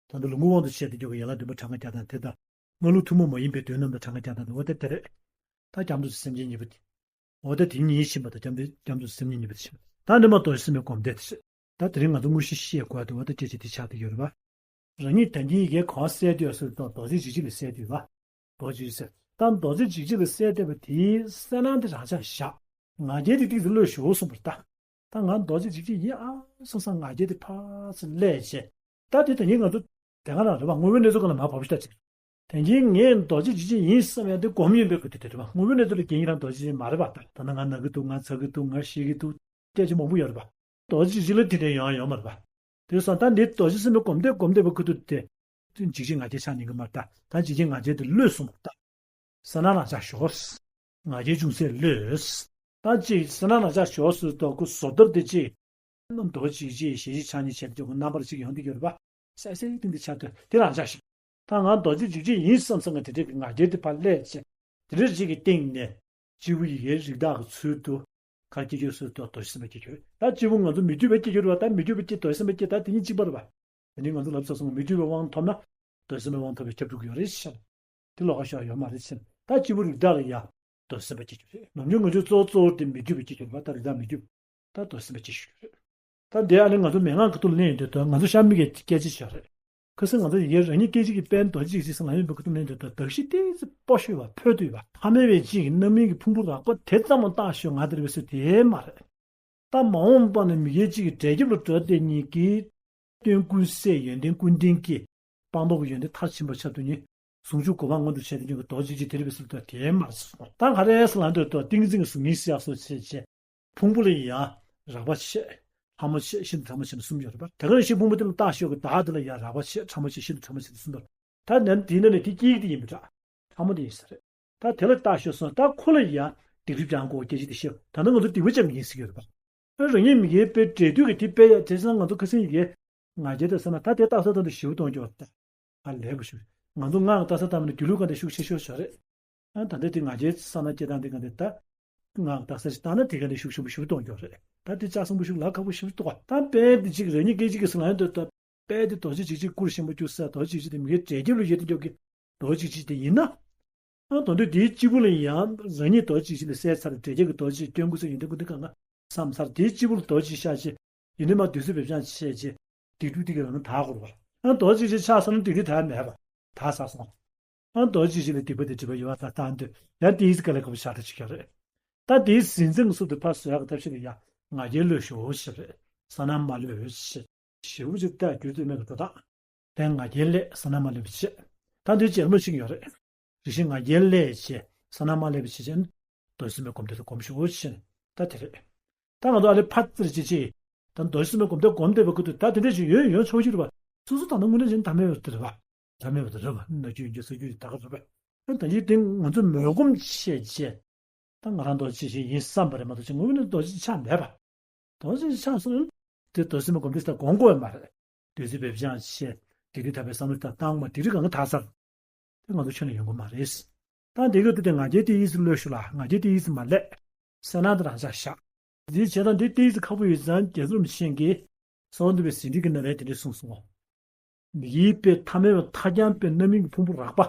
ད་ལྟ་ལུང་གི་དབང་དུ་བྱས་ཏེ་འཇོག་པའི་ཡན་ལག་བདུན་པ་གྲངས་ཀ་བརྒྱ་དང་དེ་དང་། སྔགས་ལུགས་ཐུན་མོང་མ་ཡིན་པའི་དོན་རྣམས་དང་གྲངས་ཀ་བརྒྱ་དང་དེ་འོ་དེ་དེ་རེད། ད་སྐྱབས་འགྲོ་སེམས་བསྐྱེད་གཉིས་པ་དེ། འོ་ད་དེ་གཉིས་ཕྱིན་པ་དང་སྐྱབས་འགྲོ་སྐྱབས་འགྲོ་སེམས་བསྐྱེད་གཉིས་པ་དེ་ཕྱིན་པ། ད་འདི་མ་གཏོགས་སེམས་པའི་སྒོམ་བཟླས་དེ་ཕྱིན། ད་དེ་རིང་ང་ཚོ་དངོས་གཞི་བཤད་དགོས་འདུག་བ། ད་སྐད་ཆ་དེ་ཆགས་བསྡད་ཡོད་རེད་པ། རང་ཉིད་དོན་གྱི་ཡི་གེ་གང་གསལ་དུ་ཡོད་ཟེར་དང་རྡོ་རྗེ་འཇིགས་བྱེད་ལས་གསལ་དུ་ཡོད་པ། རྡོ་རྗེ་འཇིགས་བྱེད་ཟེར། ད་རྡོ་རྗེ་འཇིགས་བྱེད་ལས་གསལ་བསྡད་པ་དེའི་གསལ་སྣང་དེ་རང་འཇགས་བཞག་ང་རྒྱལ་དེ་ཏིག་ཙམ་གློད་ཤོག་གསུངས་པ་རེད་ད། ད་ང་རྡོ་རྗེ་འཇིགས་བྱེད་ཡིན་ཨ་བསམ་བསམ་ང་རྒྱལ་དེ་ཕར་ཚུར་གློད་བྱས། ད་དེ་དོན་གྱི་ང་ཚོ་དེ་ག་རང་རེད་པ། དངོས་པོའི་གནས་ཚུལ་སྒང་ལ་མར་བབས་ཤིག་ད་ཅིག་དོན་གྱི་ངས་རྡོ་རྗེ་འཇིགས་བྱེད་ཡིན་བསམ་ཡ་དེ་སྒོམ་ཡིན་པའི་སྐབས་དེ་དེ་རེད་པ། དངོས་པོའི་གནས་ཚུལ་ལ་རྒྱལ་ཡིན་རང་རྡོ་རྗེ་འཇིགས་བྱེད་མ་རེད་པ། ད་ད་ནི་ང་ན་གི་འདུག་ང་ཚ་གི་འདུག་ང་ཤི་གི་འདུག་སྐད་ཆ་མང་པོ་ཡོད་རེད་པ། རྡོ་རྗེ་འཇིགས་བྱེད་ལ་དེ་འདྲ་ཡོང་ཡ་ཡོད་མ་རེད་པ། དེ་སོང་ད་འདི་རྡོ་རྗེ་སེམས་དཔའི་སྒོམ་བཟླས་སྒོམ་བཟླས་པའི་ཁུ་ཐུག་དེ། འཇིགས་བྱེད་ང་རྒྱལ་ཆགས་ཉན་གི་མ་རེད་ད། ད་འཇིགས་བྱེད་ང་རྒྱལ་དེ་གློད་སོང་བ་རེད་ད། གསལ་སྣང་རང་འཇགས་ཤོག་ང་རྒྱལ་ཅུང་ཟད་གློད། ད་ཅིག་གསལ་སྣང་རང་འཇགས་ཤོག་ཟེར་དུས་ཁོ་བཟོ་ལྟར་དེ་ཅིག་རྡོ་རྗེ་འཇིགས་བྱེད་ཞལ་བཞི་ཕྱག་གཉིས་བྱས་ཏེ་ཁོ་རྣམ་པར་ཅིག་ཡོང་བསྡད་ཡོད་རེད་པ། གསལ་གསལ་ཏིང་ཏིང་ཆགས་དུས་དེ་རང་འཇགས་ཤིག་ད་ང་རྡོ་རྗེ་འཇིགས་བྱེད་ཡིན་བསམ་བསམ་ང་དེ་འདྲའི་གི་ང་རྒྱལ་དེ་ཕར་གློད་བྱས། དེ་འདྲའི་ཅིག་གི་སྟེང་ནས། སྐྱེས་བུ་ཡི་གེ་རིགས་བདག་གི་ཚུལ་དུ། ག་རེ་སྐྱེ་ཁྱོད་ཟེར་དུས་རྡོ་རྗེ་སེམས་དཔའ་སྐྱེ་ཁྱོད། ད་སྐྱེས་བུ་ང་ཚོ་མི་བསྐྱོད་པའི་སྐྱེ་ཁྱོད་རེད་པ། ད་མི་བསྐྱོད་པའི་སྐྱེ་རྡོ་རྗེ་སེམས་དཔའ་སྐྱེ་ད་དེ་གཉིས་གཅིག་པ་རེད་པ། དེ་ནི་ང་ཚོ་ལབ་ས་སོང་མི་བསྐྱོད་པའི་དབང་ཐོབ་ན། རྡོ་རྗེ་སེམས་དཔའི་དབང་ཐོབ་པའི་ཁྱབ་འཇུག་ཡོད་རེད་ཤག་དེ་ལོགས་ཀ་ཤོར་ཡོད་མ་རེད་ཟེར། ད་སྐྱེས་བུ་རིགས་བདག་ལ་ཡ། རྡོ་རྗེ་སེམས་དཔའ་སྐྱེ་རྒྱུ་རེད། ནམ་རྒྱུན་ང་ཚོས་གཙོ་བོ་གཙོ་བོ་དེ་མི་བསྒྱུར་བ་སྐྱེ་རྒྱུ་རེད་པ། ད་རིགས་བདག་མི་བསྒྱུར། ད་རྡོ་རྗེ་སེམས་དཔའ་སྐྱེ་རྒྱུ་རེད། ད་འདི་ཨ་ནི་ང་ཚོ་མན་ངག་གི་ཐོག་ལ་གླེང་ཡོང་དུས་ད་ང་ཚོ་ཤར་མི་གི་སྐད་ཆ་ཞིག་རེད། ཁ་སང་ང་ཚོ་ཡི་གེ་རང་ཉིད་སྐད་ཅིག་གི་དཔལ་རྡོ་རྗེ་འཇིགས་བྱེད་ཟེར་ལ་ཡོད་པའི་ཁ་ཐུག་ནས་འདི་ལྟར་གདགས་གཞི་ཏོག་ཙམ་སྤོ་ཤོར་བ་ཕོ་ལྟོས་པ་ཐ་མལ་པའི་གཅིག་གི་རྣམ་སྨིན་གྱི་ཕུང་པོ་རགས་པ་དེ་ཙམ་མ་བཏགས་ཤོག་ང་དེར་བས་སུ་དེ་མ་རེད། ད་མ་འོངས་པ་ནས་མི་དགེ་གཅིག་གི་འབྲས་སྐྱབས་ལ་འགྲོ་བསྡད་མཁན་གྱི་སྟོན་ཀུན་ཟད་ཡོན་ཏན་ཀུན་ལྡན་གྱི་སྤངས་རྟོགས་ཀྱི་ཡོན་ཏན་མཐར་ཕྱིན་པ་ཆགས་དུས་ནི་ཟུང་འཇུག་གོ་འཕང་མངོན་དུ་བྱས་ཏེ་མྱོང་གི་རྡོ་རྗེ་འཇིགས་བྱེད་དེར་བས་སུ་དེ་མ་རེད། ད་ག་རེ་ཟེར་ལབ་འདོད་དོ་ཏིང་འཛིན་གྱི་གཟུགས་བརྙན་གསལ་སོགས་བྱས་བྱས། ཕུང་པོ་ལ་ཡང་རགས་པ་ཆེ། ཕྲ་མོ་ཆེ། ཤིན་ཏུ་ཕྲ་མོ་ཆེ་ནས་གསུམ་ཡོད་རེད་པ། དེ་ག་ནང་བཞིན་ཕུང་པོ་དེ་ལ་བརྟགས་ཤོག་གི་བདག་དེ་ལ་ཡང་རགས་པ་ཆེ། ཕྲ་མོ་ཆེ། ཤིན་ཏུ་ཕྲ་མོ་ཆེ་ནས་གསུམ་ཡོད་རེད། ད་ནམ་དེའི་ནང་ནས་དེ་སྐྱེ་ཡི་དེ་ཡིན་པ་འདྲ། ཕྲ་མོ་དེ་ཡིན་ས་རེད། ད་དེ་ལ་བརྟགས་ཤོག་སོང་། ད་ཁོ་ལ་ཡང་སྡིག་སྒྲིབ་སྦྱང་དགོས་སྐད་ཆ་དེ་བཤད། ད་ནི་ང་ཚོ་སྡིག་པ་ཅན་ཡིན་ཟེར་གྱི་ཡོད་རེད་པ། ཨ་རང་ཉིད་མི་དགེ་བའི་འབྲས་དུས་ཀྱི་དེ་དཔེ་ཡ་དེ་སང་ང་ཚོ་ཁ་སང་ཡི་གེ་ང་རྒྱལ་དེ་ས་ན་ད་དེ་བརྟག་ས་ད་དུ་ཞིབ་གཏོང་རྒྱུ་བ་ད། ཨ་ལས་པོ་ཞིག་ང་ཚོ་སྔགས་བརྟག་ས་ད་མ་ནི་དགེ་ལུགས་ག་འདྲ་ཤུགས་ཆེ་ཤོས་ཤོག་རེད། ཨ་ད་ལྟ་དེ་ང་རྒྱལ་ས་ན་སྐྱེ་སྟངས་དེ་ག་འདྲ་ད། སྔགས་བརྟག་ས་ཞིག་བཏང་ན་དེ་ག་ནས་ཤུགས་ཆེན་པོ་ཞིག་གཏོང་རྒྱུ་རེད། ད་དེ་ལྕགས་སྲིན་པོ་ཤུགས་ལ་ཁག་པོ་ཞིག་གཏོང་བ་ད་དཔེ་འདི་གཅིག་རང་ཉིད་སྐད་ཅིག་གི་ཟིན་ལ་ཡང་འདོད་ད། དཔེ་དེ་རྡོ་རྗེ་འཇིགས་བྱེད་སྐུར་ཞིམ་པོ་བཅུག་ས་རྡོ་རྗེ་འཇིགས་བྱེད་དེ་མི་དགེ་འབྲས་སྐྱབས་ལ་ཡོད་དེ་འཇོག་གི་རྡོ་རྗེ་འཇིགས་བྱེད་དེ་ཡིན་ན། ཨ་དོན་དུ་དེའི་སྤྱི་བོ་ལ་ཡང་རང་ཉིད་རྡོ་རྗེ་འཇིགས་བྱེད་ལ་གསལ་ཚར་འབྲས་སྐྱབས་ཀྱི་རྡོ་རྗེ་སྟོན་ཀུན་ཟད་ཡོན་ཏན་ཀུན་ལྡན་གང་ག་བསམ་ཚར་དེའི་སྤྱི་བོ་ལ་རྡོ་རྗེ་ཤར་ཆེ། ཡིན་ནི་མ་དུས་ཚོད་བེད་སྤྱང་བྱས་རྗེས། སྡིག་སྒྲིབ་དེ་ག་རང་དག་དགོས་རེད་པ། ཨ་རྡོ་རྗེ་འཇིགས་བྱེད་ཆགས་སོང་ན་སྡིག་སྒྲིབ་དག་མེད་པ། དག་ཚར་སོང་། ཨ་རྡོ་རྗེ་འཇིགས་བྱེད་ལ་སྡིག་པ་དེ་སྒྲིབ་པ་ཡོད་པ་ད་བཏང་དུས་ཡང་དེའི་དཀའ་ལས་ཁག་པོ་ཞེ་དྲག་ཅིག་ཡོད་རེད། ད་དེའི་ཟིན་ཚིག་སུབ་ཏུ་ཕར་བཟོ་ཡག་གི་ཐབས་ཤེས་ལ་ཡ་ང་རྒྱལ་གློད་ཤོག་ཞེས་རེད། ས་ན་མ་ལྷོད་ཞེས། ཞེ་པོ་ཅིག་ལྟ་རྒྱུ་དེ་མེད་པའི་འགྲོ་སྟངས། དེ་ང་རྒྱལ་བསླད་ས་ན་མ་ལྷོད་པའི་ཆེད། ད་འདིའི་རྗེས་མ་ཞིག་ཡོད་རེད། རེ་ཞིག་ང་རྒྱལ་བསླད་བྱས་ས་ན་མ་ལྷོད་པའི་ཆེད་ཅན། རྡོ་རྗེ་སེམས་དཔའི་སྒོམ་བཟླས་དེ་སྒོམ་ཤོག་ཅེས་ནས་ད་དེ་རེད། ད་ང་ཚོ་ཨ་ལེ་ཕ་ཙིར་ཅི་ཅི། ད་རྡོ་རྗེ་སེམས་དཔའི་སྒོམ་བཟླས་སྒོམ་བསྡད་པའི་ཁུ་ཐུ་ད་དེ་འདྲ་ཞིག་ཡོད་ཡོད་ཆོག་ཞིག་རེད་པ། སོ་སོ་ད་ནང་དངོས་གནས་ཅན་ཐ་མལ་བ་དེ་རེད་པ། ཐ་མལ་བ་དེ་རེད་པ། ན་རྒྱུ་ཡིན་རྒྱུ་ས་རྒྱུ་ཡིན་ད་ག་རེད་པ། ད་ཡིག་དེ་ང་ཚོ་མོས་སྒོམ་བྱས་རྗེས། ད་ང་རང་རྡོ་རྗེ་ཅི་ཅི་ཡིན་བསམ་པ་རེད་མ་གཏོགས་ཅི་ངོས་ནས་རྡོ་རྗེ་ཆགས་མེད་པ། རྡོ་རྗེ་ཆགས་སོང་། དེ་རྡོ་རྗེ་སེམས་དཔའི་སྒོམ་བཟླས་ད་སྒོམ་དགོས་ཡ་མ་རེད། བདུད་རྩི་བེ་བྱང་བཤད། སྡིག་སྒྲིབ་དག་པའི་བསམ་བློ་དང་བཏང་མ་སྡིག་སྒྲིབ་གང་ག་དག་ཚར། དེ་ང་ཚོ་ཁྱོན་ནས་ཡོང་གི་མ་རེད། ད་འདི་ག་དུས་དེ་ང་རྒྱལ་དེ་ཡིས་སུ་གློད་ཤོག་ལ་ང་རྒྱལ་དེ་ཡིས་སུ་མ་བསླད། སེར་སྣ་དེ་རང་འཇགས་བཞག་འདིའི་བྱེད་སྟངས་འདི་ཏོག་ཙམ་ཁག་པོ་ཡོད་ཙང་རྒྱལ་ཚབ་རིན་པོ་ཆེ་གིས་གསང་བ་འདུས་པའི་ཟིན་བྲིས་ཀྱི་ནང་ལ་དེ་འདྲ་གསུངས་སོང་། མི་དགེ་བའི་ཐ་མལ་པའི་མཐའ་རྐྱང་པའི་རྣམ་སྨིན་གྱི་ཕུང་པོ་རགས་པ།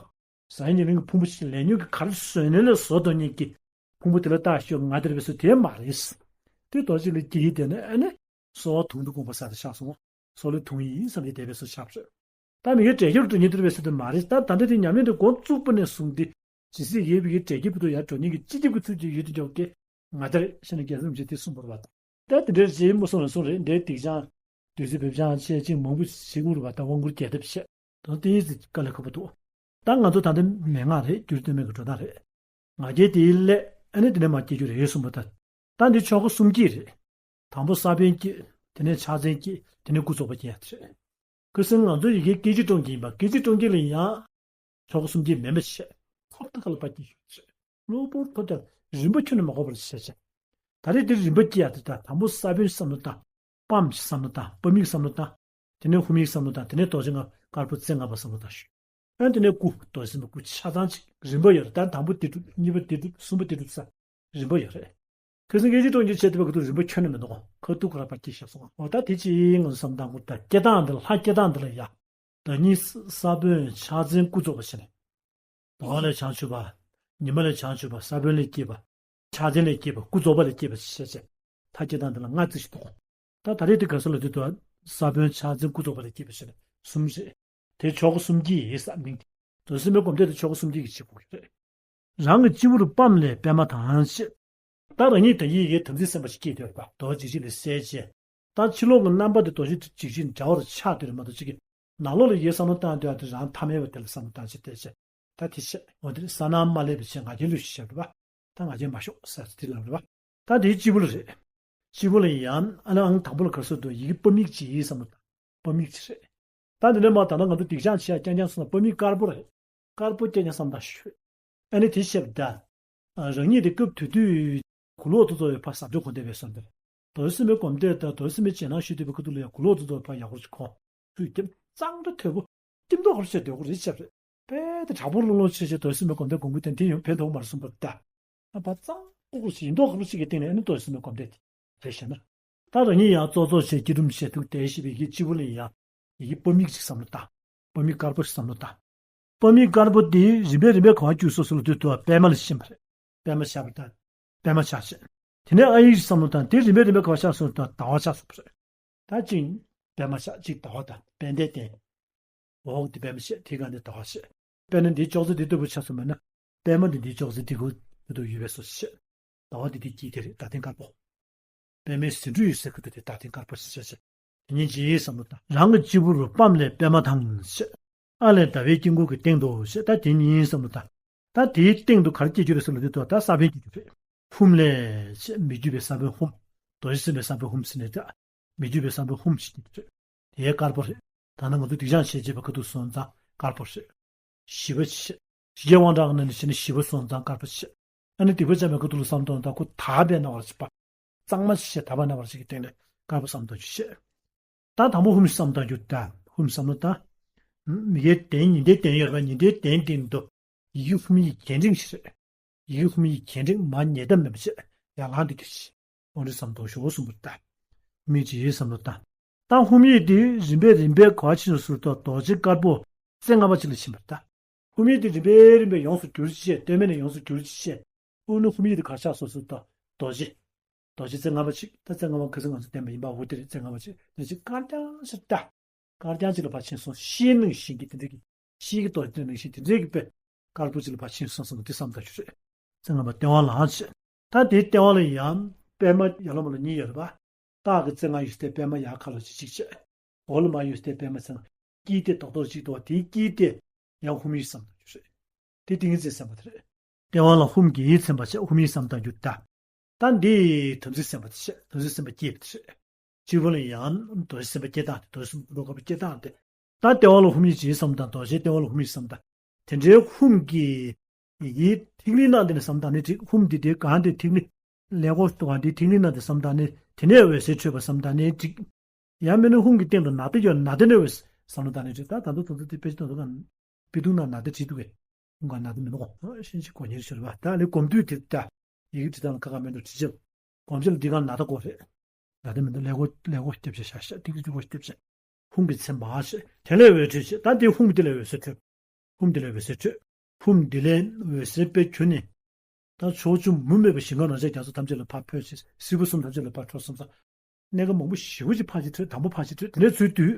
བཟང་ངན་ཉེ་རིང་གི་ཕུང་པོ་ཞིག་ལས་ཉོན་གྱི་གར་བཟོས་ནས་ལས་བཟོ་གཏོང་མཁན་གྱི་ཕུང་པོ་དེ་ལ་བརྟག་ཞོག་ང་དེར་བས་སུ་དེ་མ་རེད། དེ་རྡོ་རྗེ་ལ་སྐྱེས་དེ་ནས་ཨ་ནི། གསོལ་བ་དུང་དུ་དགོངས་པ་ས་དེ་ཆགས་སོང་། གསོལ་བ་དུང་ཡིན་བསམ་སྟེ་དེ་བས་སུ་ཆགས་པ་རེད། ད་མི་དགེ་འབྲས་སྐྱབས་ལ་འགྲོ་མཁན་དེར་བས་སུ་དེ་མ་རེད། ད་ད་ལྟ་དེ་ཉམས་ལེན་དེ་འགོ་བཙུགས་པ་ནས་བཟུང་སྟེ། ཇི་སྲིད་ཡོད་པའི་འབྲས་སྐྱབས་ཀྱི་ཐོག་ཡར་འགྲོ་མཁན་གྱི་སྤྱི་ཁྱབ་ཀྱི་ཚུལ་གྱིས་ཡོད་དེ་འཇོག་གི། ང་དེར་ཤེས་ན་རྒྱལ་སྲིད་རིན་པོ་ཆེ་དེ་གསུངས་པ་རེད་པ། ད་དེ་འདྲའི་རྗེས་མ་སོང་ལ་སོང་རེད་འདྲའི་སྡིག་སྦྱང་། བདུད་རྩི་བེ་སྦྱང་བྱས་ཅིང་མང་པོ་ཞིག་དགོས་རེད་པ། ད་དབང་བསྐུར་རྒྱས་ཐབས་བྱས། ད་དེའི་ཚེ་དཀའ་ལས་ཁག་པོ་འདུག་ད་ང་ཚོ་ད་ལྟ་མན་ངག་རེད། འགྱུར་དོན་མེད་ཀྱི་འགྲོ་སྟངས་རེད། ང་རྒྱལ་དེའི་སླད་ཨ་ནི་དེ་ནས་མར་སྐྱེ་རྒྱུ་རེད་གསུངས་པ་ད། ད་འདི་ཆོ་ག་གསུམ་སྐྱེས་རེད། དང་པོ་ས་བོན་སྐྱེས། དེ་ནས་ཕྱག་མཚན་སྐྱེས། དེ་ནས་སྐུ་རྫོགས་པ་སྐྱེ་ཡ་དེ་རེད། ཁ་སང་ང་ཚོ་ཡི་གེ་སྐད་ཅིག་སྒྲོམ་གྱི་ཡིན་པ་སྐད་ཅིག་སྒྲོམ་གྱི་ལ་ཡང་། ཆོ་ག་གསུམ་གྱི་མེད་མེད་བྱས། ཁོབ་ཏུ་ཁ་ལ་པ་སྐྱེ་ཡོད་ཚེ། གློ་བུར་ཐོབ་ཀྱང་རིམ་པ་ཁྱོན་ནས་མ་འགོག་པར་བྱས་བྱས། ད་རེས་འདིར་རིམ་པ་སྐྱེ་ཡ་དེ་ལྟར་དང་པོ་ས་བོན་བསམ་བློ་བཏང་། པའམ་བསམ་བློ་བཏང་། པ་མིག་བསམ་བློ་བཏང་། དེ་ནས་ཧུ་མིག་བསམ་བློ་བཏང་། དེ་ནས་རྡོ་རྗེ་ལྔ་དཀར་པོ་རྩེ་ལྔ་པ་བསམ་བློ་བཏང་ཞུ། ཨ་དེ་ནས་སྐུ་རྡོ་རྗེ་སེམས་དཔའི་སྐུ་ཆ་ཚང་གཅིག་རིམ་པ་ཡོད་རེད། ད་དང་པོ་དེ་གྲུབ། གཉིས་པ་དེ་གྲུབ། གསུམ་པ་དེ་གྲུབ་ས་རིམ་པ་ཡོད་རེད། ཁ་སང་སྐད་ཅིག་སྒྲོམ་གྱི་བྱས་དེ་བ་ག་དུ་རིམ་པ་ཁྱོན་ནས་མི་འདུག་ཁ་ཐུག་ཁོ་ར་པ་སྐྱེ་ཤག་སོང་། འོ་ད་དེ་ཅི་ང་ཚོ་བསམ་བཏང་དགོས། ད་སྐྱེ་སྟངས་འདི་ལ་ལྷ་སྐྱེ་སྟངས་འདི་ལ་ཡ། བདག་ཉིད་ས་བོན་ཕྱག་མཚན་སྐུ་རྫོགས་པ་བྱས་ནས། ཟླ་བ་ལས་བྱང་ཆུབ་པ། ཉི་མ་ལས་བྱང་ཆུབ་པ། ས་བོན་ལས་སྐྱེས་པ། ཕྱག་མཚན་ལས་སྐྱེས་པ། སྐུ་རྫོགས་པ་ལས་སྐྱེས་པ་ཞེས་བྱས། ད་སྐྱེ་སྟངས་འདི་ལ་ལྔ་རྩིས་ཤིག་འདུག་ད་ད་རེས་དེ་ག་ས་ལ་དེ་དུ་ས་བོན་ཕྱག་མཚན་སྐུ་རྫོགས་པ་ལས་སྐྱེས་པ་ཞེས་ནས་གསུམ་རེད། དེ་ཆོ་ག་གསུམ་གྱི་ཡིན་ས་མིང་དེ། རྡོ་རྗེ་སེམས་དཔའི་སྒོམ་བཟླས་དེ་ཆོ་ག་གསུམ་གྱི་ཡིན་ཞེས་གོ་གི་རེད། རང་གི་སྤྱི་བོར་པའམ་ལས་པད་མ་དང་ཞེས། ད་རང་ཉིད་ད་ཡིད་ཀྱི་དམ་ཚིག་སེམས་དཔའ་ཞིག་སྐྱེས་ཡོད་པ་རྡོ་རྗེ་འཇིགས་བྱེད་ལས་གསལ་བྱེད། ད་ཕྱི་ལོགས་ཀྱི་རྣམ་པ་དེ་རྡོ་རྗེ་འཇིགས་བྱེད་འདྲ་བར་ཆགས་དུས་རེད་མ་གཏོགས་གཅིག་གི་ནང་ལོགས་ལ་ཡིད་བསམ་བློ་བཏང་དུས་ཨ་དེ་རང་ཐ་མལ་བ་དེ་ལ་བསམ་བློ་བཏང་བྱེད་དེ་བྱེད། ད་དེ་བྱེད་འོ་དེ་ས་ན་མ་ལྷོད་པའི་ཕྱིར་ང་རྒྱལ་གློད་ཤོག་ཞེས་པ། ད་ང་རྒྱལ་མ་ཤོག་ཟེར་དེ་ལབ་རེད་པ། ད་དེའི་སྤྱི་བོ་ལ་རེད། སྤྱི་བོ་ལ་ཡང་ཨ་ནི་ཨང་དང་པོ་ལ་ག་སོ་དུ་ཡི་གེ་པ་མིག་ཅིག་ཡིད་བསམ་བློ་བཏང་། པ་མིག་ཅིག་རེད། ད་འདི་ནས་མ་ད་ལྟ་ང་ཚོ་སྡིག་སྦྱང་བྱེད་ཡ་རྐྱང་རྐྱང་སོང་ན་པ་མིག་དཀར་པོ་རེད། དཀར་པོ་རྐྱང་རྐྱང་བསམ་བཏང་ཞུས། ཨ་ནི་དེ་བཤད་པ་ད། རང་ཉིད་དེ་སྐབས་དེ་དུས་གུ་ལོག་ཏུ་རྫོགས་པའི་ཕར་ཟབ་སྦྱོང་གོ་བདེ་བའི་བསམ་པས། རྡོ་རྗེ་སེམས་དཔའི་སྒོམ་བཟླས་དང་རྡོ་རྗེ་སེམས་དཔའི་རྗེས་གནང་ཞུ་བསྡད་པའི་ཁ་ཐུག་ལ་ཡང་གུ་ལོག་ཏུ་རྫོགས་པའི་ཕར་ཡག་པོ་ཞིག་གོ། ཚུལ་ཁྱིམ་གཙང་སྦྲ་ཐོལ་པོ། ཁྱིམ་ཐོག་ག་རུ་བྱས་སྡོད་དགོས་རེད་བྱས་པ་རེད། དཔེ་དེ་དྲག་པོ་རླུང་ལོང་ཆེ་ཆེ་རྡོ་རྗེ་སེམས་དཔའི་སྒོམ་བཟླས་སྒོམ་དགོས་དེ་འདི་ཡོང་ཕན་ཐོགས་མ་རེད་གསུངས་པ་རེད་ད། ཨ་ཕར་གཙང་ཨོ་གུ་ཞིག་ཡིན་མདོག་ག་རུ་ཞིག་གི་སྟེང་ནས་ཨ་ནི་རྡོ་རྗེ་སེམས་དཔའི་སྒོམ་བཟླས་དེ་རེད་ཞེ་ན། ད་རང་ཉིད་ཡང་ཙོག་ཙོག་བྱས་སྐྱིལ་ཀྲུང་བྱས་ཐུག་དེ་ཞེས་པའི་ཡི་གེ་སྤྱི་བོ་ལ་ཡང་ཡི་གེ་པ་མིག་ཅིག་བསམ་བློ་བཏང་། པ་མིག་དཀར་པོ་ཞིག་བསམ་བློ་བཏང་། པདྨའི་དཀར་པོ་དེ་རིམ་པས་རིམ་པས་ག་བ་བསྒྱུར་སོང་ཟེར་ལབ་དུས་དུ་བ་པདྨ་ལ་ཕྱིན་པ་རེད། པདྨ་ཆགས་པ་དང་། པདྨ་ཆགས་ཤིང་། དེ་ནས་ཨ་ཡིག་བསམ་བློ་བཏང་དེ་རིམ་པས་རིམ་པས་ག་བ་ཆགས་སོང་དུས་ཟླ་བ་ཆགས་སོང་བ་རེད། ད་གཅིག་པདྨ་ཆགས་གཅིག་ཟླ་བ་དང་དཔལ་ལྡན་བསྟན། འོག་དེ་པདྨ་བཤད་དེའི་སྒང་དེ་ཟླ་བ་བཤད། དཔེར་ན་འདིའི་ཅོག་ཙེ་འདི་ལྟ་བུ་ཆགས་སོང་མེད་ན། པདྨ་འདི་འདིའི་ཅོག་ཙེ་འདི་གུ་འདི་དུ་ཡོད་པའི་སོ་བཤད། ཟླ་བ་འདི་འདི་དཀྱིལ་དེ་རེད་ཟླ་སྟེང་དཀར་པོ། པདྨའི་ཟེའུ་འབྲུ་ཡོད་སའི་ཁུ་ཐུ་དེ་ཟླ་སྟེང་དཀར་པོ་ཞེས་བཤད། དེ་ཉིད་ཀྱི་བསམ་བློ་བཏང་རང་གི་སྤྱི་བོ་རུ་པདྨ་ལས་པདྨ་དང་ཞེས། ཨ་ལས་ཟླ་བའི་དཀྱིལ་འཁོར་གྱི་སྟེང་དུ་ཞེས་ད་དེ་ཉིད་བསམ་བློ་བཏང་། ད་དེའི་སྟེང་དུ་ག་རེ་སྐྱེ་རྒྱུ་རེད་ཟེར་ལབ་དུས་ད་ས་བོན་སྐྱེ་རྒྱུ་རེད། ཧཱུྃ་ལས་ཞེས་མི་བསྐྱོད་པའི་ས་བོན་ཧཱུྃ། རྡོ་རྗེ་སེམས་དཔའི་ས་བོན་ཧཱུྃ་ཟེར་ནས་ད། མི་བསྐྱོད་པའི་བསམ་པའི་ཧཱུྃ་ཞིག་སྟེ། དེའི་དཀར་པོ་རེད། ད་ནི་ང་ཚོ་སྡིག་སྦྱང་བྱེད་བྱེད་པའི་ཁ་ཐུག་སོང་ཙང་དཀར་པོ་རེད། ཞི་བ་ཆེ། ཞི་རྒྱས་དབང་དྲག་གི་ནང་ནས་བྱས་ན་ཞི་བ་སོང་ཙང་དཀར་པོ་ཆེ། ཨ་ནི་སྡིག་པ་སྦྱང་བའི་ཁ་ཐུག་ལ་བསམ་བཏང་དང་ཁོ་དག་པའི་སྣང་བ་ཞིག་པ། གཙང་མ་ཞིག་དག་པའི་སྣང་བ་ཞིག་གི་སྟེང་ནས་དཀར་པོ་བསམ་བཏང་རྒྱུ་ཆེ། ད་དང་པོ་ཧཱུྃ་ཞིག་བསམ་བཏང་རྒྱུ་ད་ཧཱུྃ་བསམ་བློ་ད། མི་དགེ་ལྡན་ཉི་ཟླའི་གདན་ཡོད་རེད་པ། ཉི་ཟླའི་གདན་སྟེང་དུ་ཡི་གེ་ཧཱུྃ་ཡིག་གྱེན་རིང་ཞིག་རེད། ཡི་གེ་ཧཱུྃ་ཡིག་གྱེན་རིང་མར་ཉེ་འདབས་མེད་པ་བྱས་ཡར་ལངས་ཏེ་གྱུར་ཅིག་དབང་ཁྲིད་བསམ་གཏོང་ཞོག་གསུངས་པ་ལྟར། མི་ཅི་ཡིས་བསམ་བློ་བཏང་། ད་ཧཱུྃ་ཡིག་དེ་རིམ་པས་རིམ་པས་ག་བ་ཕྱིན་སོང་ཟེར་དུས་རྡོ་རྗེ་དཀར་པོ་རྩེ་ལྔ་པ་ཅིག་ལ་ཕྱིན་པ་ལྟར། ཧཱུྃ་ཡིག་དེ་རིམ་པས་རིམ་པས་ཡོངས་སུ་གྱུར་ཅིག་ལྟོས་མེད་ནས་ཡོངས་སུ་གྱུར་ཅིག་ཨུ་ནུ་ཧཱུྃ་ཡིག་དེ་ག་ཆགས་སོང་ཟེར་དུས་རྡོ་རྗེ། རྡོ་རྗེ་རྩེ་ལྔ་པ་ཅིག་ད་རྩེ་ལྔ་པ་ཁ་སང་ང་ཚོ་བསྟན་པ་ཡིན་པ་འོ་དེ་རེད། རྩེ་ལྔ་པ་ཅིག་རྡོ་རྗེ་དཀར་རྐྱང་ཞིག་ལྟ། དཀར་རྐྱང་ཅིག་ལ་ཕར་ཕྱིན་སོང་། ཤེལ་ནང་བཞིན་གྱི་དེ་འདྲ་གི་ཤེལ་གྱི་རྡོ་རྗེ་ནང་བཞིན་དེ་འདྲ་གི་དཔེ་དཀར་པོ་ཅིག་ལ་ཕར་ཕྱིན་སོང་ཟེར་བ་དེ་བསམ་བཏང་རྒྱུ་རེད། རྩེ་ལྔ་པ་ལྟེ་བ་ལ་ཕྱིན། ད་དེའི་ལྟེ་བ་ལ་ཡང་པདྨ་ཡར་ལོང་མར་ལོང་གཉིས་ཡོད་རེད་པ། སྟག་གི་རྩེ་ལྔ་ཡོད་སའི་པདྨ་ཡར་ཁ་ལོ་ཅིག་གཅིག་བྱས། འོག་ལ་མར་ཡོད་སའི་པདྨ་ཚང་དཀྱིལ་དེ་རྡོག་རྡོག་ཅིག་འདུག་པ། དེའི་དཀྱིལ་དེ་ཡང་ཧཱུྃ་ཡིག་བསམ་བཏང་རྒྱུ་རེད། དེ་ཏིང་ངེ་འཛིན་སེམས་དཔའ་དེ་རེད། ལྟེ་བ་ལ་ཧཱུྃ་གི་ཡིག་མཚན་པ་བྱས་ཧཱུྃ་ཡིག་བསམ་བཏང་རྒྱུ་ད། ད་འདི་དམ་ཚིག་སེམས་དཔའ་དེ་བྱས། དམ་ཚིག་སེམས་དཔའ་སྐྱེས་པ་དེ་བྱས། སྤྱི་བོ་ལ་ཡང་རྡོ་རྗེ་སེམས་དཔའ་སྐྱེས་སྟངས་དེ་རྡོ་རྗེ་སེམས་དཔའ་སྐུ་མདོག་དཀར་པོ་སྐྱེས་སྟངས་དེ། ད་ལྟེ་བ་ལ་ཧཱུྃ་ཡིག་ཅིག་བསམ་དང་རྡོ་རྗེ་ལྟེ་བ་ལ་ཧཱུྃ་ཡིག་བསམ་དང་། དེ་འདྲའི་ཧཱུྃ་གི་ཡི་གེའི་ཐིག་ལེའི་ནང་དེ་ནས་བསམ་དང་ནི་འགྲིག་ཧཱུྃ་འདི་དེ་གང་དེ་ཐིག་ལེ། ཀླད་ཀོར་དུ་གང་དེ་ཐིག་ལེའི་ནང་དེ་བསམ་དང་ནི་དེ་ནས་འོད་ཟེར་འཕྲོས་པ་བསམ་དང་ནི་འགྲིག་ཡང་མིན་ན་ཧཱུྃ་གི་སྟེང་དུ་ནཱ་ད་ཡོད་ནཱ་ད་ནས་འོད་བསམ་བློ་བཏང་ནས་འགྲིག་ད་ད་དུང་ད་དུང་དེ་དཔེ་ཆ་ད་དུང་གང་། དཔེ་ཐུང་ནང་ནཱ་ད་བྲིས་འདུག་གས། ཁོང་ག་ནཱ་ད་མི་འདུག་གོ་ཤིན་ཅི་གོ་ཉེར་ཤོར་བ་ད་ལས་གོམས་འདྲིས་དེ་ལྟ། ཡི་གེ་བྲིས་སྟངས་ལ་ཁ་ཁ་མི་འདུག་བྲིས་ཆེབ། གོམས་ཆེ་ལ་འདི་ག་ནཱ་ད་གོ་རེད། ནཱ་ད་མི་འདུག་ཀླད་ཀོར་ཀླད་ཀོར་ཞིག་བརྒྱབ་བྱས་ཤག་ཤག་ཏིག་ཏིག་ཏིག་ཀོར་ཞིག་བརྒྱབ་བྱས། ཧཱུྃ་གི་མཚན་མ་ཞེས་དེ་ལས་འོད་འཕྲོས་བྱས་ད་འདི་ཧཱུྃ་དེ་ལས་འོད་ཟེར་འཕྲོས། ཧཱུྃ་དེ་ལས་འོད་ཟེར་འཕྲོས། ཧཱུྃ་དེ་ལས་འོད་ཟེར་དཔེ་གྱུར་ནས། ད་ཕྱོགས་བཅུ་མུ་མེད་པའི་ཞིང་ཁམས་རང་ཆས་རྒྱ་མཚོ་ཐམས་ཅད་ལ་ཕར་འཕོས་ཤིང་སྲིན་པོ་གསུམ་ཐམས་ཅད་ལ་ཕར་འཕྲོས་སོང་ཙང་། གནས་སྐབས་མང་པོ་ཞེ་པོ་ཅིག་ཕར་ཅིག་འཕྲོས། དང་པོ་ཕར་ཅིག་འཕྲོས་དེ་ནས་ཚུར་བསྡུས།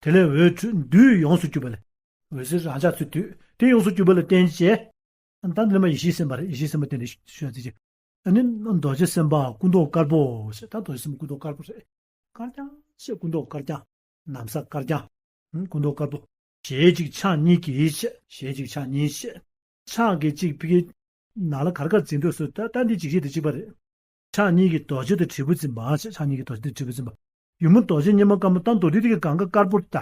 དེ་ལས་འོད་འཕྲོས་བསྡུས་ཡོངས་སུ་གྱུར་པ་ལས། འོད་ཟེར་རང་འཇགས་ཚུར་བསྡུས་དེ་ཡོངས་སུ་གྱུར་པ་ལ་བརྟེན་བྱས། ད་འདི་ལ་མ་ཡེ་ཤེས་སེམས་དཔའ་རེད། ཡེ་ཤེས་སེམས་དཔའ་དེ་འདྲ་ཞུ་ཡ་ཚིག་ཅིག་ཨ་ནི་རྡོ་རྗེ་སེམས་དཔའ་སྐུ་མདོག་དཀར་པོ་ཞེས་ད་རྡོ་རྗེ་སེམས་དཔའ་སྐུ་མདོག་དཀར་པོ་རེད། དཀར་རྐྱང་ཞེས་སྐུ་མདོག་དཀར་རྐྱང་། ན་བཟའ་དཀར་རྐྱང་། སྐུ་མདོག་དཀར་པོ། ཞལ་གཅིག་ཕྱག་གཉིས་ཀྱིས་ཞེས། ཞལ་གཅིག་ཕྱག་གཉིས་ཞེས། ཕྱག་གི་གཅིག་ཕ་གི་ནང་ལ་ག་རེ་ག་རེ་འཛིན་འདུག་ཟེར་ད་ལྟ་འདི་འཇིགས་བྱེད་དེ་གཅིག་པ་རེད། ཕྱག་གཉིས་ཀྱིས་རྡོ་རྗེ་དང་དྲིལ་བུ་འཛིན་པ་ཞེས། ཕྱག་གཉིས་ཀྱིས་རྡོ་རྗེ་དང་དྲིལ་བུ་འཛིན་པ། ཡུམ་མོ་རྡོ་རྗེ་སྙེ་མ་དཀར་མོ་དང་རྡོ་རྗེ་དེ་གི་གང་ག་དཀར་པོ་ལྟ།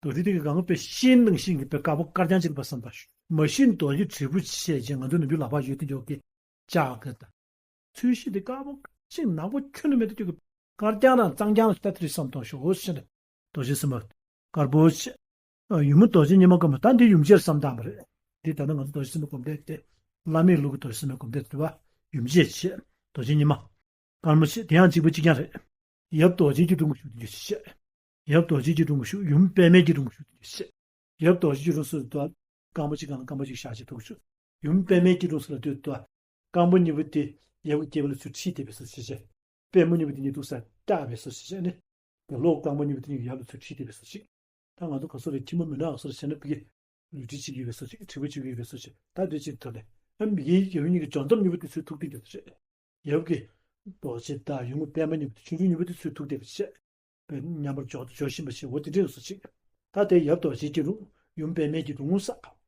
རྡོ་རྗེ་དེ་གི་གང་ག་དཔེ་ཤེལ་ནང་བཞིན་གྱི་དཔེ་དཀར་པོ་དཀར་རྐྱང་ཅིག་ལ་ཕར་བསམ་པ་ཞུ། མ་གཞི་རྡོ་རྗེ་དྲིལ་བུ་ཆེ་ཅན་ང་ཚོ་ནམ་རྒྱུན་ལག་པ་ཡོད་དེ་འཇོག་གི་ལྕགས་ཀྱི་ད། ཚོས་གཞི་དེ་དཀར་པོ་ཅིག་ནག་པོ་ཁྱོན་ནས་མེད་དུ་ཅིག་གི་དཀར་རྐྱང་དང་གཙང་རྐྱང་ལ་ལྟ་དེ་རེད་བསམ་གཏོང་ཞོག་ཟེར་ནས། རྡོ་རྗེ་སེམས་དཔའ་དཀར་པོ་ཆེ། ཡུམ་མོ་རྡོ་རྗེ་སྙེ་མ་དཀར་མོ་ད་འདི་ཡུམ་ཆེར་བསམ་བཏང་བ་རེད། འདི་ད་ལྟ་ང་ཚོ་རྡོ་རྗེ་སེམས་དཔའི་སྒོམ་བཟླས་ཏེ། བླ་མེད་ལུགས་ཀྱི་རྡོ་རྗེ་སེམས་དཔའི་སྒོམ་བཟླས་ཏེ་བ། ཡུམ་ཆེ་ཆེ། རྡོ་རྗེ་སྙེ་མ། དཀར་མོ་ཆེ་དེ་ཡང་གཅིག་པ་གཅིག་རྐྱང་རེད། ཡབ་རྡོ་རྗེ་སྐྱིལ་ཀྲུང་གིས་བཞུགས་ཏེ་ཆེ། ཡབ་རྡོ་རྗེ་སྐྱིལ་ཀྲུང་གིས་བཞུགས། ཡུམ་པདྨའི་སྐྱིལ་ཀྲུང་གིས་བཞུགས་ཏེ་ཆེ། ཡབ་རྡོ་རྗེ་སྐྱིལ་ཀྲུང་སུ་དུ་རྐང་པ་གཅིག་སྒང་ལ་རྐང་པ་གཅིག་བཞག་བྱས་ཐུག་བཞུགས། ཡུམ་པདྨའི་སྐྱིལ་ཀྲུང་སུ་ལ་དུས་དུ་རྐང་པ་གཉིས་པོ་དེ་ཡབ་ཀྱི་སྐེད་པ་ལ་ཚུར་ཁྲིད་བསྡད་པའི་བཟོ་ཞིག་བྱས། པུས་མོ་གཉིས་པོ་དེ་གཉིས་འདུག་སར་བཀྲག་པའི་བཟོ་ཞིག་བྱས་ནས། དེ་ལོག་རྐང་པ་གཉིས་པོ་དེ་གཉིས་ཀྱི་ཡབ་ལ་ཚུར་ཁྲིད་བསྡད་པའི་བཟོ་ཞིག་ད་ང་ཚོ་ག་ཚོད་རེ་ཁྱི་མོ་མི་ནག་སོར་བྱས་ན་ཕ་གི་ལུས་སྲིན་གཅིག་ཡོད་པའི་བཟོ་ཞིག་དྲིལ་བུ་གཅིག་ཡོད་པའི་བཟོ་ཞིག་ད་དེ་ཅིག་ཐོག་ནས་ཨ་མི་གི་ཡབ་གཉིས་ཀྱི་འཇོག་འདོམས་གཉིས་པོ་དེ་ཚུར་ཐུག་བསྡད་ཡོད་རེད། ཡབ་ཀྱི་རྡོ་རྗེ་དང་ཡུམ་པདྨ་གཉིས་པོ་དེ་ཆུང་ཆུང་གཉིས་པོ་དེ་ཚུར་ཐུག་བསྡད་པ་བྱས། པའི་མཉམ་པར་འཇོག་ཏུ་འཇོག་བཞིན་པ་ཞིག་འོ་དེ་འདྲའི་བཟོ་ཞིག་ད་དེ་ཡབ་རྡོ་རྗེ་སྐྱིལ་ཀྲུང་ཡུམ་པདྨའི་སྐྱིལ་ཀྲུང་ངོ་ས།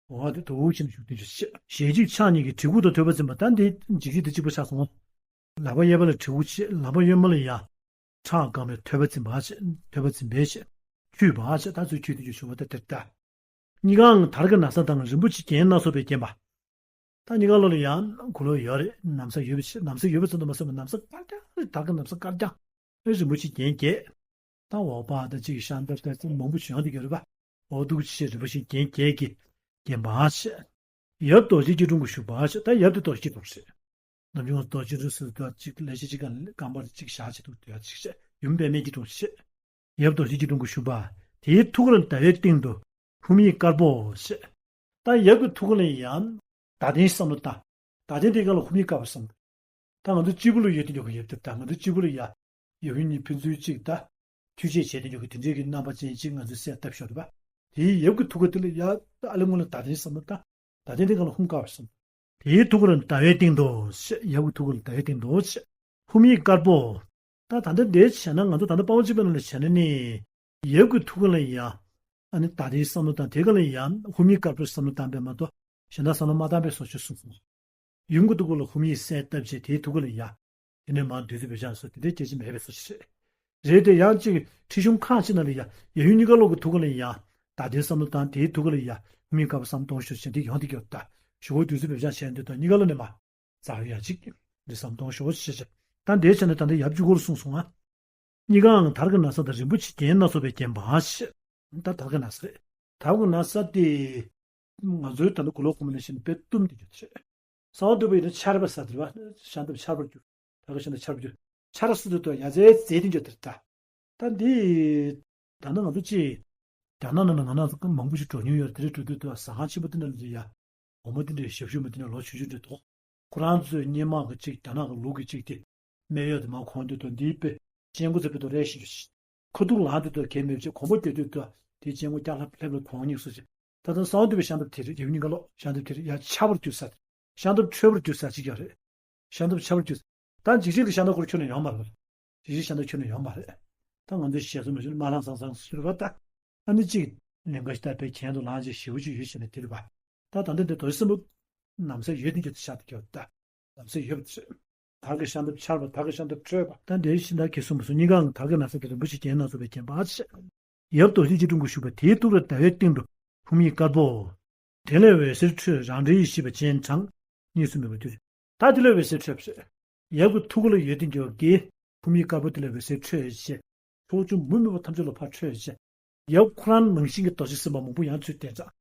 འོ་དེ་དུ་བོ་ཆེན་བཞུགས་དུས་ཞེས་ཞལ་གཅིག་ཕྱག་གཉིས་ཀྱིས་གྲི་གུག་དང་ཐོད་པ་འཛིན་པ་ད་འདི་འཇིགས་བྱེད་དེ་གཅིག་པ་ཆགས་སོང་། ལག་པ་གཡས་པ་ལ་གྲི་གུག་བྱས། ལག་པ་གཡོན་མ་ལ་ཡ། ཁྲག་དཀར་མོའི་ཐོད་པ་འཛིན་པ་བྱས། ཐོད་པ་འཛིན་པའི་བྱས། འཁྱུད་པ་བྱས། ད་ཚུར་འཁྱུད་དུས་ཞུ་བ་ད་དེར་ལྟ། གཉིས་ཀའང་དར་གྱི་ན་བཟའ་དང་རིན་པོ་ཆེའི་རྒྱན་སྣ་ཚོགས་པས་བརྒྱན་པ། ད་གཉིས་ཀ་ལོ་ལ་ཡང་གོ་ལོ་ཡོད་རེད། ན་བཟའ་ཡོད་པ་ཞིག་ན་བཟའ་ཡོད་པ་ཙམ་དུ་མ་ཟད་པར་ན་བཟའ་དཀར་རྐྱང་རེད། དར་གྱི་ན་བཟའ་དཀར་རྐྱང་རེད། རིན་པོ་ཆེའི་རྒྱན་བརྒྱད། ད་འོག་པ་ད་ཅིག་ཤམ་ཐབས་ད་ཅིག་མང་པོ་བྱུང་ཡོང་དུ་ཡོད་རེད་པ། འོ་འདུག་ཅེས་རིན་པོ་ཆེའི་རྒྱན་བརྒྱད་ཀྱིས་བརྒྱན་པ་ཞེས། ཡབ་རྡོ་རྗེ་སྐྱིལ་ཀྲུང་གིས་བཞུགས་པ་ཞེས། ད་ཡབ་དེ་རྡོ་རྗེ་སྐྱིལ་ཀྲུང་རེད། ནམ་རྒྱུན་རྡོ་རྗེ་རིགས་སུ་ད་ཅིག་ལས་བྱེད་ཅིག་གམ་པར་ཅིག་བཞག་བྱེད་དུ་དུ་ཡ་ཅིག་ཞེས་ཡུམ་པདྨའི་སྐྱིལ་ཀྲུང་ཞེས། ཡབ་རྡོ་རྗེ་སྐྱིལ་ཀྲུང་གིས་བཞུགས་པ། དེའི་ཐུགས་ཀར་ཟླ་བའི་སྟེང་དུ། ཕུར་མིག་དཀར་པོ་ཞེས། ད་ཡབ་ཀྱི་ཐུགས་ཀ་ལ་ཡང་བརྡ་དོན་བསམ་བློ་བཏང་། བརྡ་དོན་དེ་ག་ལ་ཕུར་མིག་དཀར་པོ་བསམ། ད་ང་ཚོ་སྤྱིལ་བུ་ལ་ཡོད་དེ་འཇོག་གི་ཡོད་དེ། ད་ང་ཚོ་སྤྱིལ་བུ་ལ་ཡ་ཡབ་ཡུམ་གཉིས་ཕན་ཚུན་གཅིག་ད་མཐུན་བྱེད་བྱས་དེ་འཇོག་གི་དེ་འདྲའི་གི་རྣམ་པ་ཅན་གཅིག་ང་ཚོས་གསལ་བཏབ་ཤོར་བ། དེའི་ཡབ་ཀྱི་ཐུགས་ཀ་དེ་ལ་ཡ་ཨ་ལེ་སྔོན་ལ་བརྡ་དོན་བསམ་བློ་བཏང་། བརྡ་དོན་དེ་ག་ལ་ཕུར་མིག་དཀར་པོ་བསམ། དེའི་ཐུགས་ཀ་ལ་ཟླ་བའི་སྟེང་དུ་ཞེས། ཡབ་ཀྱི་ཐུགས་ཀ་ལ་ཟླ་བའི་སྟེང་དུ་ཞེས། ཕུར་མིག་དཀར་པོ། ད་ད་ལྟ་འདིར་བྱས་ན་ང་ཚོ་ད་ལྟ་དཔའ་བོ་གཅིག་པའི་ནང་ལ་བྱས་ན་ནི། ཡབ་ཀྱི་ཐུགས་ཀ་ལ་ཡ། ཨ་ནི་བརྡ་དོན་བསམ་བློ་བཏང་། དེ་ག་ལ་ཡ་ཕུར་མིག་དཀར་པོའི་བསམ་བློ་བཏང་པས་མ་གཏོགས་གཞན་དག་བསམ་བློ་མ་བཏང་པའི་བཟོ་ཅིག་གསུངས་སོང་། ཡུམ་གྱི་ཐུགས་ཀ་ལ་ཕུར་མིག་གསལ་བཏབ་བྱས། དེའི་ཐུགས་ཀ་ལ་ཡ། དེ་ནས་མར་བདུད་རྩི་བེ་ཤ་སོགས་དེ་འདྲའི་སྐད་ཅིག་མེད་པའི་བཟོ་ཅིག་རེད། རེད་དེ་ཡང་གཅིག་ཁྲིད་གཞུང་ཁག་ཅིག་ནང་ལ་ཡ། ཡབ་ཡུམ་གཉིས་ཀ་ལོག་གི་ཐུགས་ཀ་ལ་ཡ། བརྡ་དོན་བསམ་བློ་བཏང་། དེའི་ཐུགས་ཀ་ལ་ཡ། ཕུར་མིག་དཀར་པོ་བསམ་གཏོང་ཤོག་ཅེས་འདི་ཡོང་དེ་གྱུར་ད། ཞུ་བོ་བདུད་རྩི་བེ་ཤ་བྱས་འདི་དང་གཉིས་ཀ་ལ་ནས་མ། རྩ་བའི་ཡ་གཅིག་འདི་བསམ་གཏོང་ཤོག་ཅེས་བྱས། ད་འདིར་བྱས་ན་ད་ལྟ་ཡབ་གཅིག་པོར་གསུངས་སོང་ང་། གཉིས་ཀའང་དར་གྱི་ན་བཟའ་དང་། རིན་པོ་ཆེ་རྒྱན་སྣ་ཚོགས་པས་བརྒྱན་པ་ཞེས། ད་དར་གྱི་ན་བཟའ་རེད། དར་གྱི་ན་བཟའ་དེ། ང་ཚོའི་ད་ལྟ་གུ་ལོག་གོང་མ་ནས་བཤད་ན་དཔེ་གཏུམ་དེ་འགྱུར་ཆེ། གསང་བ་འདུས་པ་ཡིན་ན་ཆར་པ་ཟེར་དེ་རེད་པ། ཤ་འདབ་ཆར་པར་གྱུར། དར་གྱི་ཤ་འདབ་ཆར་པར་གྱུར། ཆར་སོ་དེ་དང་ཡ་རྩེ་རྩེ་དེ་འགྱུར་དེ་རེད་ད། ད་འདི། ད་ནི་ང་ཚོ་ཅིག་རྒྱ་ནག་ནང་ན་ང་རང་ཚོ་མང་པོ་ཞིག་འགྲོ་མྱོང་ཡོད་རེད། དེ་འདྲ་འགྲོ་དུས་དུ་ཟ་ཁང་ཆེན་པོ་དེ་འདྲ་ལ་ཡ། འོ་མ་དེ་འདྲའི་ཞབས་ཞུ་མ་དེ་འདྲ་ལོ་ཆུང་ཆུང་འདྲ་འདུག་ཁོ་རང་ཚོའི་སྔོན་མ་གི་ཅིག་རྒྱ་ནག་གི་ལུགས་ཀྱི་ཅིག་དེ། སྨན་གཡོག་དེ་མར་གོན་དུས་དུ་འདིའི་དཔེ། སྤྱན་སྒོ་ཚ་བོད་དུ་རེ་ཞིག་ཁ་ཐུག་ལངས་དུས་དུ་གལ་མེད་ཅིག་གོམ་པ་རྒྱག་དུས་དུ། དེའི་སྤྱན་སྒོ་སྐྱ་ལྷབ་ལྷབ་ལ་གོན་སྙིང་སུ་ཅིག་ད་ལྟ་གསང་བ་འདུས་པའི་ཤ་འདབ་དེ་རེད། ཡབ་གཉིས་ཀ་ལོག་ཤ་འདབ་དེ་རེད། ཡ་ཆར་པར་གྱུར་ས། ཤ་འདབ་ཆར་པར་གྱུར་ས་ཅིག་ཡོད་རེད། ཤ་འདབ་ཆར་པར་གྱུར། ད་འཇིགས་བྱེད་ཀྱི་ཤ་འདབ་ཁོ་རང་ཁྱོན་ནས་ཡོད་མ་རེད། འཇིགས་བྱེད་ཤ་འདབ་ཁྱོན་ནས་ཡོད་མ་རེད། ད་ང་ཚོའི་ཞལ་གསུང་མ་ཞུ་ན་མ་ལངས་སང་སང་ཟེར་བ་ད། ཨ་ནི་གཅིག་ལན་ཁ་ཞིག་ད་དཔེ་གྱེན་དུ་ལངས་ཅིག་ཞེ་པོ་ཅིག་ཡོད་བྱས་ནས་དེ་རེད་པ། ད་ད་ལྟ་འདི་རྡོ་རྗེ་སེམས་དཔའ་ནམ་ཟླ་ཡོད་དེ་འགྱུར་དུ་ཤར་དུ་གྱུར་ད། ནམ་ཟླ་ཡོད་པ་རེད། དར་གྱི་ཤ་འདབ་ཆར་པ། དར་གྱི་ཤ་འདབ་ཁྲོས་པ། ད་འདིར་ཤིང་རྟ་གིས་གསུངས་པ་སོགས། གཉིས་ཀའང་དར་གྱི་ན་བཟའ་དང་། རིན་པོ་ཆེ་རྒྱན་སྣ་ཚོགས་པས་བརྒྱན་པ་ཞེས། ཡབ་རྡོ་རྗེ་སྐྱིལ་ཀྲུང་གིས་བཞུགས་པ་དེའི་ཐུགས་ཀ་ལ་ཟླ་བའི་སྟེང་དུ་ཕུར་མིག་དཀར་པོ། དེ་ལས་འོད་ཟེར་འཕྲོས་རང་འདྲའི་ཡེ་ཤེས་པ་སྤྱན་དྲངས། གཉིས་སུ་མེད་པར་གྱུར། ད་དེ་ལས་འོད་ཟེར་འཕྲོས་པ་རེད། ཡབ་ཀྱི་ཐུགས་ཀ་ལ་ཡོད་དེ་འགྱུར་གྱི། ཕུར་མིག་དཀར་པོ་དེ་ལས་འོད་ཟེར་འཕྲོས་བྱས། ཕྱོགས་བཅུ་མུ་མེད་པ་ཐམས་ཅད་ལ་ཕར་འཕྲོས་བྱས། ཡབ་ཁོ་རང་ནང་བཞིན་གྱི་རྡོ་རྗེ་སེམས་དཔའ་མང་པོ་ཡང་ཚུར་གདན་དྲངས།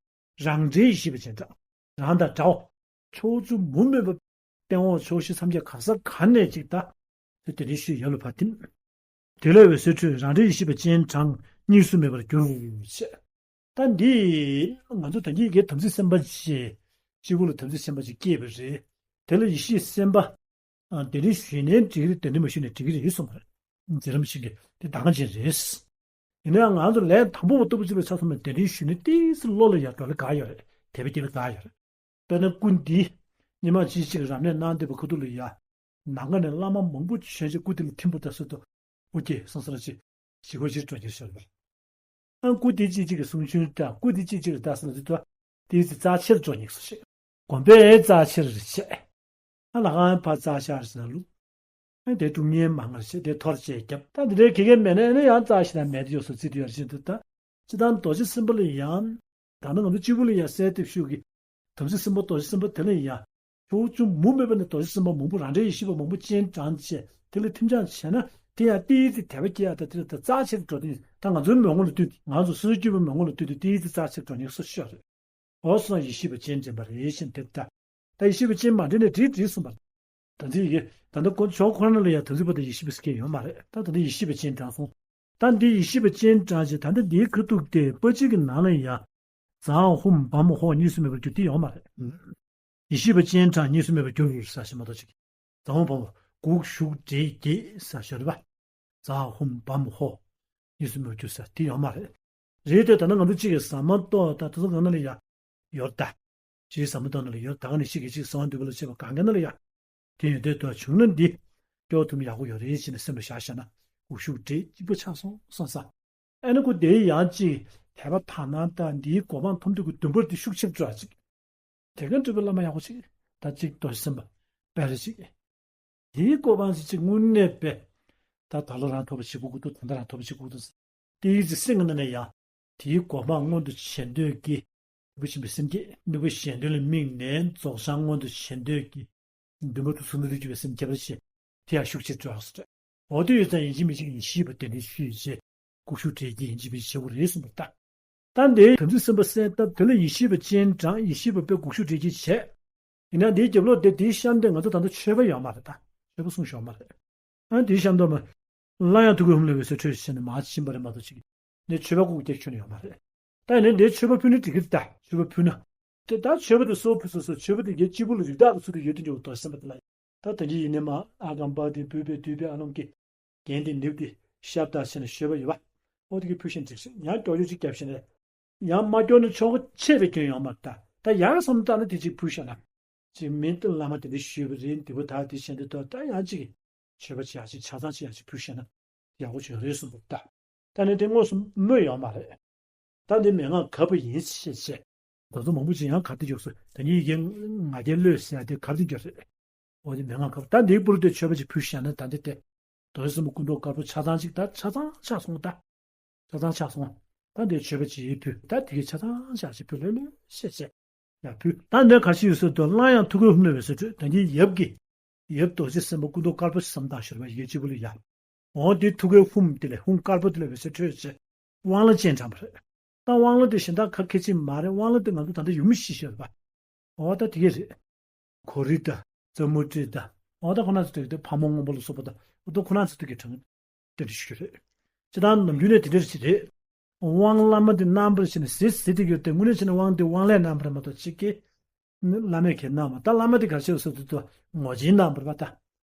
རང་འདྲའི་ཡེ་ཤེས་པ་སྤྱན་དྲངས། རང་དང་འདྲ་བ། ཕྱོགས་བཅུ་མུ་མེད་པ། སྟེང་འོག་ཕྱོགས་བཞི་མཚམས་བརྒྱད་ག་ས་ག་ནས་ཅིག་ད། དེ་དེ་རིང་ཞུས་ཡབ་ལ་ཕར་ཐིམ། དེ་ལས་འོད་ཟེར་འཕྲོས་རང་འདྲའི་ཡེ་ཤེས་པ་སྤྱན་དྲངས། གཉིས་སུ་མེད་པར་གྱུར་ཞེས། ད་འདི། ང་ཚོ་ད་གིན་གྱི་དམ་ཚིག་སེམས་དཔའ་ཞེས། སྤྱི་བོ་ལ་དམ་ཚིག་སེམས་དཔའ་ཅིག་སྐྱེས་པ་རེད། དེ་ལ་ཡེ་ཤེས་སེམས་དཔའ། ཨ། དེ་རིང་ཞུས་ནའི་འགྲིག་གི་རེད། དེ་རིང་མ་ཞུས་ནའི་འགྲིག་གི་རེད་གསུངས་པ་རེད། མཛད་རིམ་ཞིག་གི་དེ་གདམས་ངག་ཅན་རེད། ཡིན་ནའང་ང་ཚོ་ལན་དང་པོ་བ་ལྟ་བུ་བྱས་པའི་ཆ་ཚང་མ་དེ་རིང་ཞུས་ནའི་ཏོག་ཙམ་བློ་ལ་ཡར་འགྲོ་ལེ་དགའ་ཡོད་རེད། དད་པ་སྐྱེ་ལེ་དགའ་ཡོད་རེད། དཔེར་ན་སྐུ་འདི། སྔོན་མ་ཅིག་ཅིག་རབ་གནས་གནང་བསྡད་པའི་ཁ་ཐུག་ལ་ཡ། ནམ་མཁའ་ནས་བླ་མ་མང་པོ་བྱོན་བྱས་སྐུ་དེ་ལ་ཐིམ་པ་ལྟ་སྲོལ་དུ། ཨོ་ཀྱེ་སང་སང་ཅིག་ཞི་གོ་ཅིག་འགྲོ་གི་ཤོར་བ། ཨ། སྐུ་དེ་ཅིག་ཅིག་གི་གསུང་ཆོས་འདྲ། སྐུ་དེ་ཅིག་ཅིག་གི་ལྟ་ས་ལ་དེ་དུ། དེའི་ཚེ་རྩ་ཆེར་འགྲོ་སྙིང་སོ་ཞེས། དགོན་པའི་རྩ་ཆེར་བྱས། ཨ། ལྷ་ཁང་ཕར་རྩ་ཆེར་ཟེར་ལུགས། ཨ། དེ་དཀྲུག་བརྙན་མང་ངར་བྱས། དེ་ཐོར་བཅས་བརྒྱབ། ད་འདི་འདྲའི་གེ་གེ་མེད་ན་ཨ་ནི་ཡང་རྩ་ཞིག་དང་མེད་དེ་ཡོད་སོ་རྩིས་དུ་ཡར་བཞིན་དུ་ད། སྤྱིར་བཏང་རྡོ་རྗེ་སེམས་དཔའ་ལ་ཡང་། ད་ནི་ང་ཚོ་སྤྱི་བོ་ལ་ཡང་གསལ་བཏབ་ཤོག་གི། དམ་ཚིག་སེམས་དཔའ་རྡོ་རྗེ་སེམས་དཔའ་དེ་ལ་ཡང་། ཕྱོགས་བཅུ་མུ་མེད་པ་ནས་རྡོ་རྗེ་སེམས་དཔའ་མང་པོ་རང་འདྲའི་ཡེ་ཤེས་པ་མང་པོ་སྤྱན་དྲངས་བྱས་དེ་ལ་ཐིམ་སྦྱངས་བྱས་ན། དེ་ཡང་ཏོག་ཙམ་དད་པ་སྐྱེ་ཡག་དང་། དེ་ལ་ད་རྩ་ཆེར་འགྲོ་དེ། ད་ང་ཚོའི་མོས་ངོ་ལ་ལྟོས་ཏེ། ང་ཚོ་སོ་སོའི་སྤྱི་བོའི་མོས་ངོ་ལ་ལྟོས་ཏེ་ཏོག་ཙམ་རྩ་ཆེར་འགྲོ་སྙིང་སོ་ཞེས་པ་རེད། འོ་སོང་། ཡེ་ཤེས་པ་སྤྱན་འདྲེན་པ་རེད་ཅེས་དེ་ལྟ། ད་ཡེ་ཤེས་པ་སྤྱན་མ་འདྲེན་ནས་འགྲིག་འགྲིག་གསུངས་པ་རེད། ད་འདི་ཡི་གེ་ད་ལྟ་དཀོན་མཆོག་ཁོ་རང་ལ་ཡང་དམ་ཚིག་པ་དང་ཡེ་ཤེས་པ་ཟེར་མཁན་ཡོད་མ་རེད། ད་ད་འདི་ཡེ་ཤེས་པ་སྤྱན་དྲངས་སོང་། ད་འདི་ཡེ་ཤེས་པ་སྤྱན་དྲངས་བྱས། ད་ལྟ་འདིའི་ཁ་ཐུག་དེ་པ་ཅིག་གི་ནང་ལ་ཡང་། ཛཿཧཱུྃ་བཾ་ཧོཿ་གཉིས་སུ་མེད་པར་གྱུར། དེ་ཡོད་མ་རེད། ཡེ་ཤེས་པ་སྤྱན་དྲངས་གཉིས་སུ་མེད་པར་གྱུར་ཟེར་བཞིན་མ་གཏོགས་ཅིག་ཛཿཧཱུྃ་བཾ་ཧོཿ་དགུག་གཞུག་འབྲས་བརྒྱད་ཟེར་ཞོར་བ། ཛཿཧཱུྃ་བཾ་ཧོཿ་གཉིས་སུ་མེད་པར་གྱུར་ཟེར་དེ་ཡོད་མ་རེད། རེད་དེ། ད་ནི་ང་ཚོ་གཅིག་གིས་ཟ་མ་ཏོག་ད་དེ་ཚོ་གང་ན་ལ་ཡ་ཡོད་ད། གཅིག་ཟ་མ་ཏོག་ན་ལ་ཡོད། ད་ག་ནས་གཅིག་གིས་གཅིག་གསང་བ་འདུས་པ་ལ་བྱེད་པ་གང་ག་ན་ལ་ཡ། དེ་ཡོད་དེ་དུ་བྱུང་ན་འདི་སྐྱོ་ཐུབ་ཡག་པོ་ཡོད་རེད་ཅེས་ནས་སེམས་ལ་བཞག་བཞག་ན། དགུག་གཞུག་འབྲས་གཅིག་པ་ཆགས་སོང་བསམ་ས། ཨ་ནི་ཁོ་དེའི་ཡང་གཅིག་དད་པ་དག་སྣང་དང་འདིའི་གོ་འཕང་ཐོབ་འདོད་ཀྱི་འདུན་པ་འདི་ཤུགས་ཆེར་འགྲོ་བ་ཅིག་དེ་ག་འགྲུབ་པའི་བླ་མ་ཡག་པོ་ཅིག་ད་གཅིག་རྡོ་རྗེ་སེམས་དཔའ་དཔེ་རེ་ཅིག་དེའི་གོ་འཕང་ཅིག་ཅིག་དངོས་གནས་པས། ད་ད་ལོ་རང་ཐོབ་པ་བྱེད་དགོས་ཀྱི་འདུག་ད་ལྟ་རང་ཐོབ་པ་བྱེད་དགོས་ཀྱི་འདུག་དེའི་ཅིག་སེམས་ཀྱི་ནང་ནས་ཡང་། དེའི་གོ་འཕང་མངོན་དུ་བྱེད་འདོད་ཀྱི། དམིགས་པ་ཆེན་པོའི་སེམས་བསྐྱེད། དམིགས་པ་གཞན་དོན་ལ་དམིགས་ནས་རྫོགས་བྱང་མངོན་དུ་བྱེད་འདོད་ཀྱི། འདུན་པ་དང་ཟུང་དུ་འཇུག་པའི་སེམས་ཁྱད་པར་ཅན། དེ་ཡང་ཤུགས་ཆེར་འགྲོ་ཡག་སོ། འོ་དེ་ཡོད་ཙང་ཡིན་གཅིག་མིན་གཅིག་ཡེ་ཤེས་པ་དེ་འདྲའི་ཤུལ་བཞེས། དགུག་གཞུག་འབྲས་བརྒྱད་ཡིན་གཅིག་མིན་གཅིག་བྱེད་དགོས་རེད་གསུངས་པ་ལྟར། ད་འདིའི་དམ་ཚིག་སེམས་དཔའ་གསལ་བཏབ་དེ་ལ་ཡེ་ཤེས་པ་སྤྱན་དྲངས། ཡེ་ཤེས་པ་དཔེ་དགུག་གཞུག་འབྲས་བརྒྱད་བྱས། ཡིན་ན་འདིའི་རྒྱབ་ལོགས་དེ་དེའི་གཤམ་དེ་ང་ཚོ་ད་ལྟ་མཆོད་པ་ཡོད་མ་རེད་ད། མཆོད་པ་གསུངས་ཡོད་མ་རེད། ཨ་ནི་དེའི་གཤམ་དུ་མ། སླར་ཡང་ཐུགས་ཀའི་ཧཱུྃ་ལས་འོད་ཟེར་འཕྲོས་ཞེས་ནས་མར་ཕྱིན་པ་རེད་མ་གཏོགས་ཅིག་ནས་མཆོད་པ་བཀུག་རྒྱག་ཁྱོན་ནས་ཡོད་མ་རེད། ད་ཡིན་ནའི་འདིའི་མཆོད་པ་ཕུལ་ན་འགྲིག་གི་རེད། ད་མཆོད་པ་ཕུལ་ན། དེ་ད་མཆོད་པ་དེ་སོ་ཕུལ་སོ་སོ་མཆོད་པ་དེ་ངའི་སྤྱི་བོ་ལ་རིགས་བདག་གི་ཚུལ་དུ་ཡོད་དུ་འཇུག་རྡོ་རྗེ་སེམས་དཔའ་དེ་ལ། ད་དེ་འདྲ་ཡིན་ནའི་མ་ཨ་གམ་པ་དེ་བོད་པའི་འདུས་པའི་ཨ་ལོང་གི་རྒྱན་དེ་ནིབ་དེ་ཤབ་དང་བྱས་ནས་མཆོད་པ་ཡོད་པ། ཨོ་དེ་གི་ཕུལ་ཤིང་འགྲིག་ཤིང་ཡང་སྐྱོར་ཡོད་ཅིག་བརྒྱབ་ཤིང་ནས། ཡང་མ་སྐྱོར་ན་ཆོག་གི་ཆེ་བའི་སྐྱོན་ཡོང་མ་རེད། ད་ད་ཡང་བསམ་བཏང་ན་དེ་གཅིག་ཕུལ་ཤ་ན། ཅིག་མིན་དུ་བླ་མ་དེ་འདྲ་ཞུས་པ་རེད། འདི་བོ་ད་དེ་བྱས་འདི་ད་ད་ཡང་ཅིག་མཆོད་པ་ཅིག་ཡང་ཅིག་ཆ་ཚང་ཅིག་ཡང་ཅིག་ཕུལ་ཤ་ན་ཡག་པོ་ཅིག་རེད་གསུངས་པ་ད། ད་ནི་དེ་དངོས་སུ་སྨོས་ཡོང་མ་རེད། ད་འདི་མན་ངག་གབ་པ་ཡིན་ཞེས་བཤད། ད་ཚོ་མང་པོ་ཅིག་ཡང་གབ་དེ་འཇོག་སོ། ད་ནི་ཡི་གེ་ང་རྒྱལ་བློས་ཟེར་དེ་གབ་དེ་འཇོག་རེད། འོ་དེ་མན་ངག་གབ། ད་འདིའི་པུར་དེ་མཆོད་པ་ཅིག་ཕུལ་ཤ་ན་ད་འདི་དེ། རྡོ་རྗེ་སེམས་དཔའ་སྐུ་མདོག་དཀར་པོ་ཆ་ཚང་ཅིག་ད་ཆ་ཚང་ཆགས་སོང་ད། ཆ་ཚང་ཆགས་སོང་། ད་འདིར་མཆོད་པ་ཅིག་ཕུལ། ད་དེ་གའི་ཆ་ཚང་ཆགས་ཅིག་ཕུལ་ལོས་ལོས་བཤད་བཤད། ཡ་ཕུལ། ད་འདིར་ག་ཞིག་ཡོད་ཟེར་དུས་སླར་ཡང་ཐུགས་ཀའི་ཧཱུྃ་ལས་འོད་ཟེར་འཕྲོས། ད་འདིའི་ཡབ་ཀྱི། ཡབ་རྡོ་རྗེ་སེམས་དཔའ་སྐུ་མདོག་དཀར་པོ་ཞིག་བསམ་བཏང་ཤོར་བ་ཡི་གེ་གཅིག་པུ་ལ་ཡ། འོ་དེ་ཐུགས་ཀའི་ཧཱུྃ་དེ་ལས་ཧཱུྃ་དཀར་པོ་དེ་ལས་འོད་ཟེར་འཕྲོས་བྱས། དབང་ལ་སྤྱན་དྲངས་པ་རེད། ད་དབང་ལ་དེ་གཞན་དག་ག་གེ་ཅིག་མ་རེད། དབང་ལ་དེ་ང་ཚོ་ད་ལྟ་ཡུམ་ཞིག་ཤར་བ། འོ་ད་དེ་གས་རེད། གོ་རི་ད། ཙ་མུ་ཏྲི་ད། འོ་ད་ཁོ་ན་ཚོ་དེ་གས་དེ་ཕག་མོ་སྔོན་པོ་ལ་སོགས་པ་ད། འོ་ད་ཁོ་ན་ཚོ་དེ་གས་དྲང་། དེ་འདྲ་ཞིག་རེད། སྤྱིར་བཏང་ནམ་རྒྱུན་ནས་དེ་འདྲ་ཞིག་རེད། དབང་བླ་མ་དེ་རྣམ་པར་ཕྱེ་ནས་ཟེར་ཟེར་དེ་ཡོད་དེ་དངོས་གནས་བྱས་ན་དབང་དེ་དབང་ལས་རྣམ་པར་མ་གཏོགས་གཅིག་གིས། ནི་བླ་མས་གས་གནང་བ་ད་བླ་མ་དེ་ག་ཞིག་སོ་དེ་ད་ངོ་ཆེན་རྣམ་པར་བ་ད།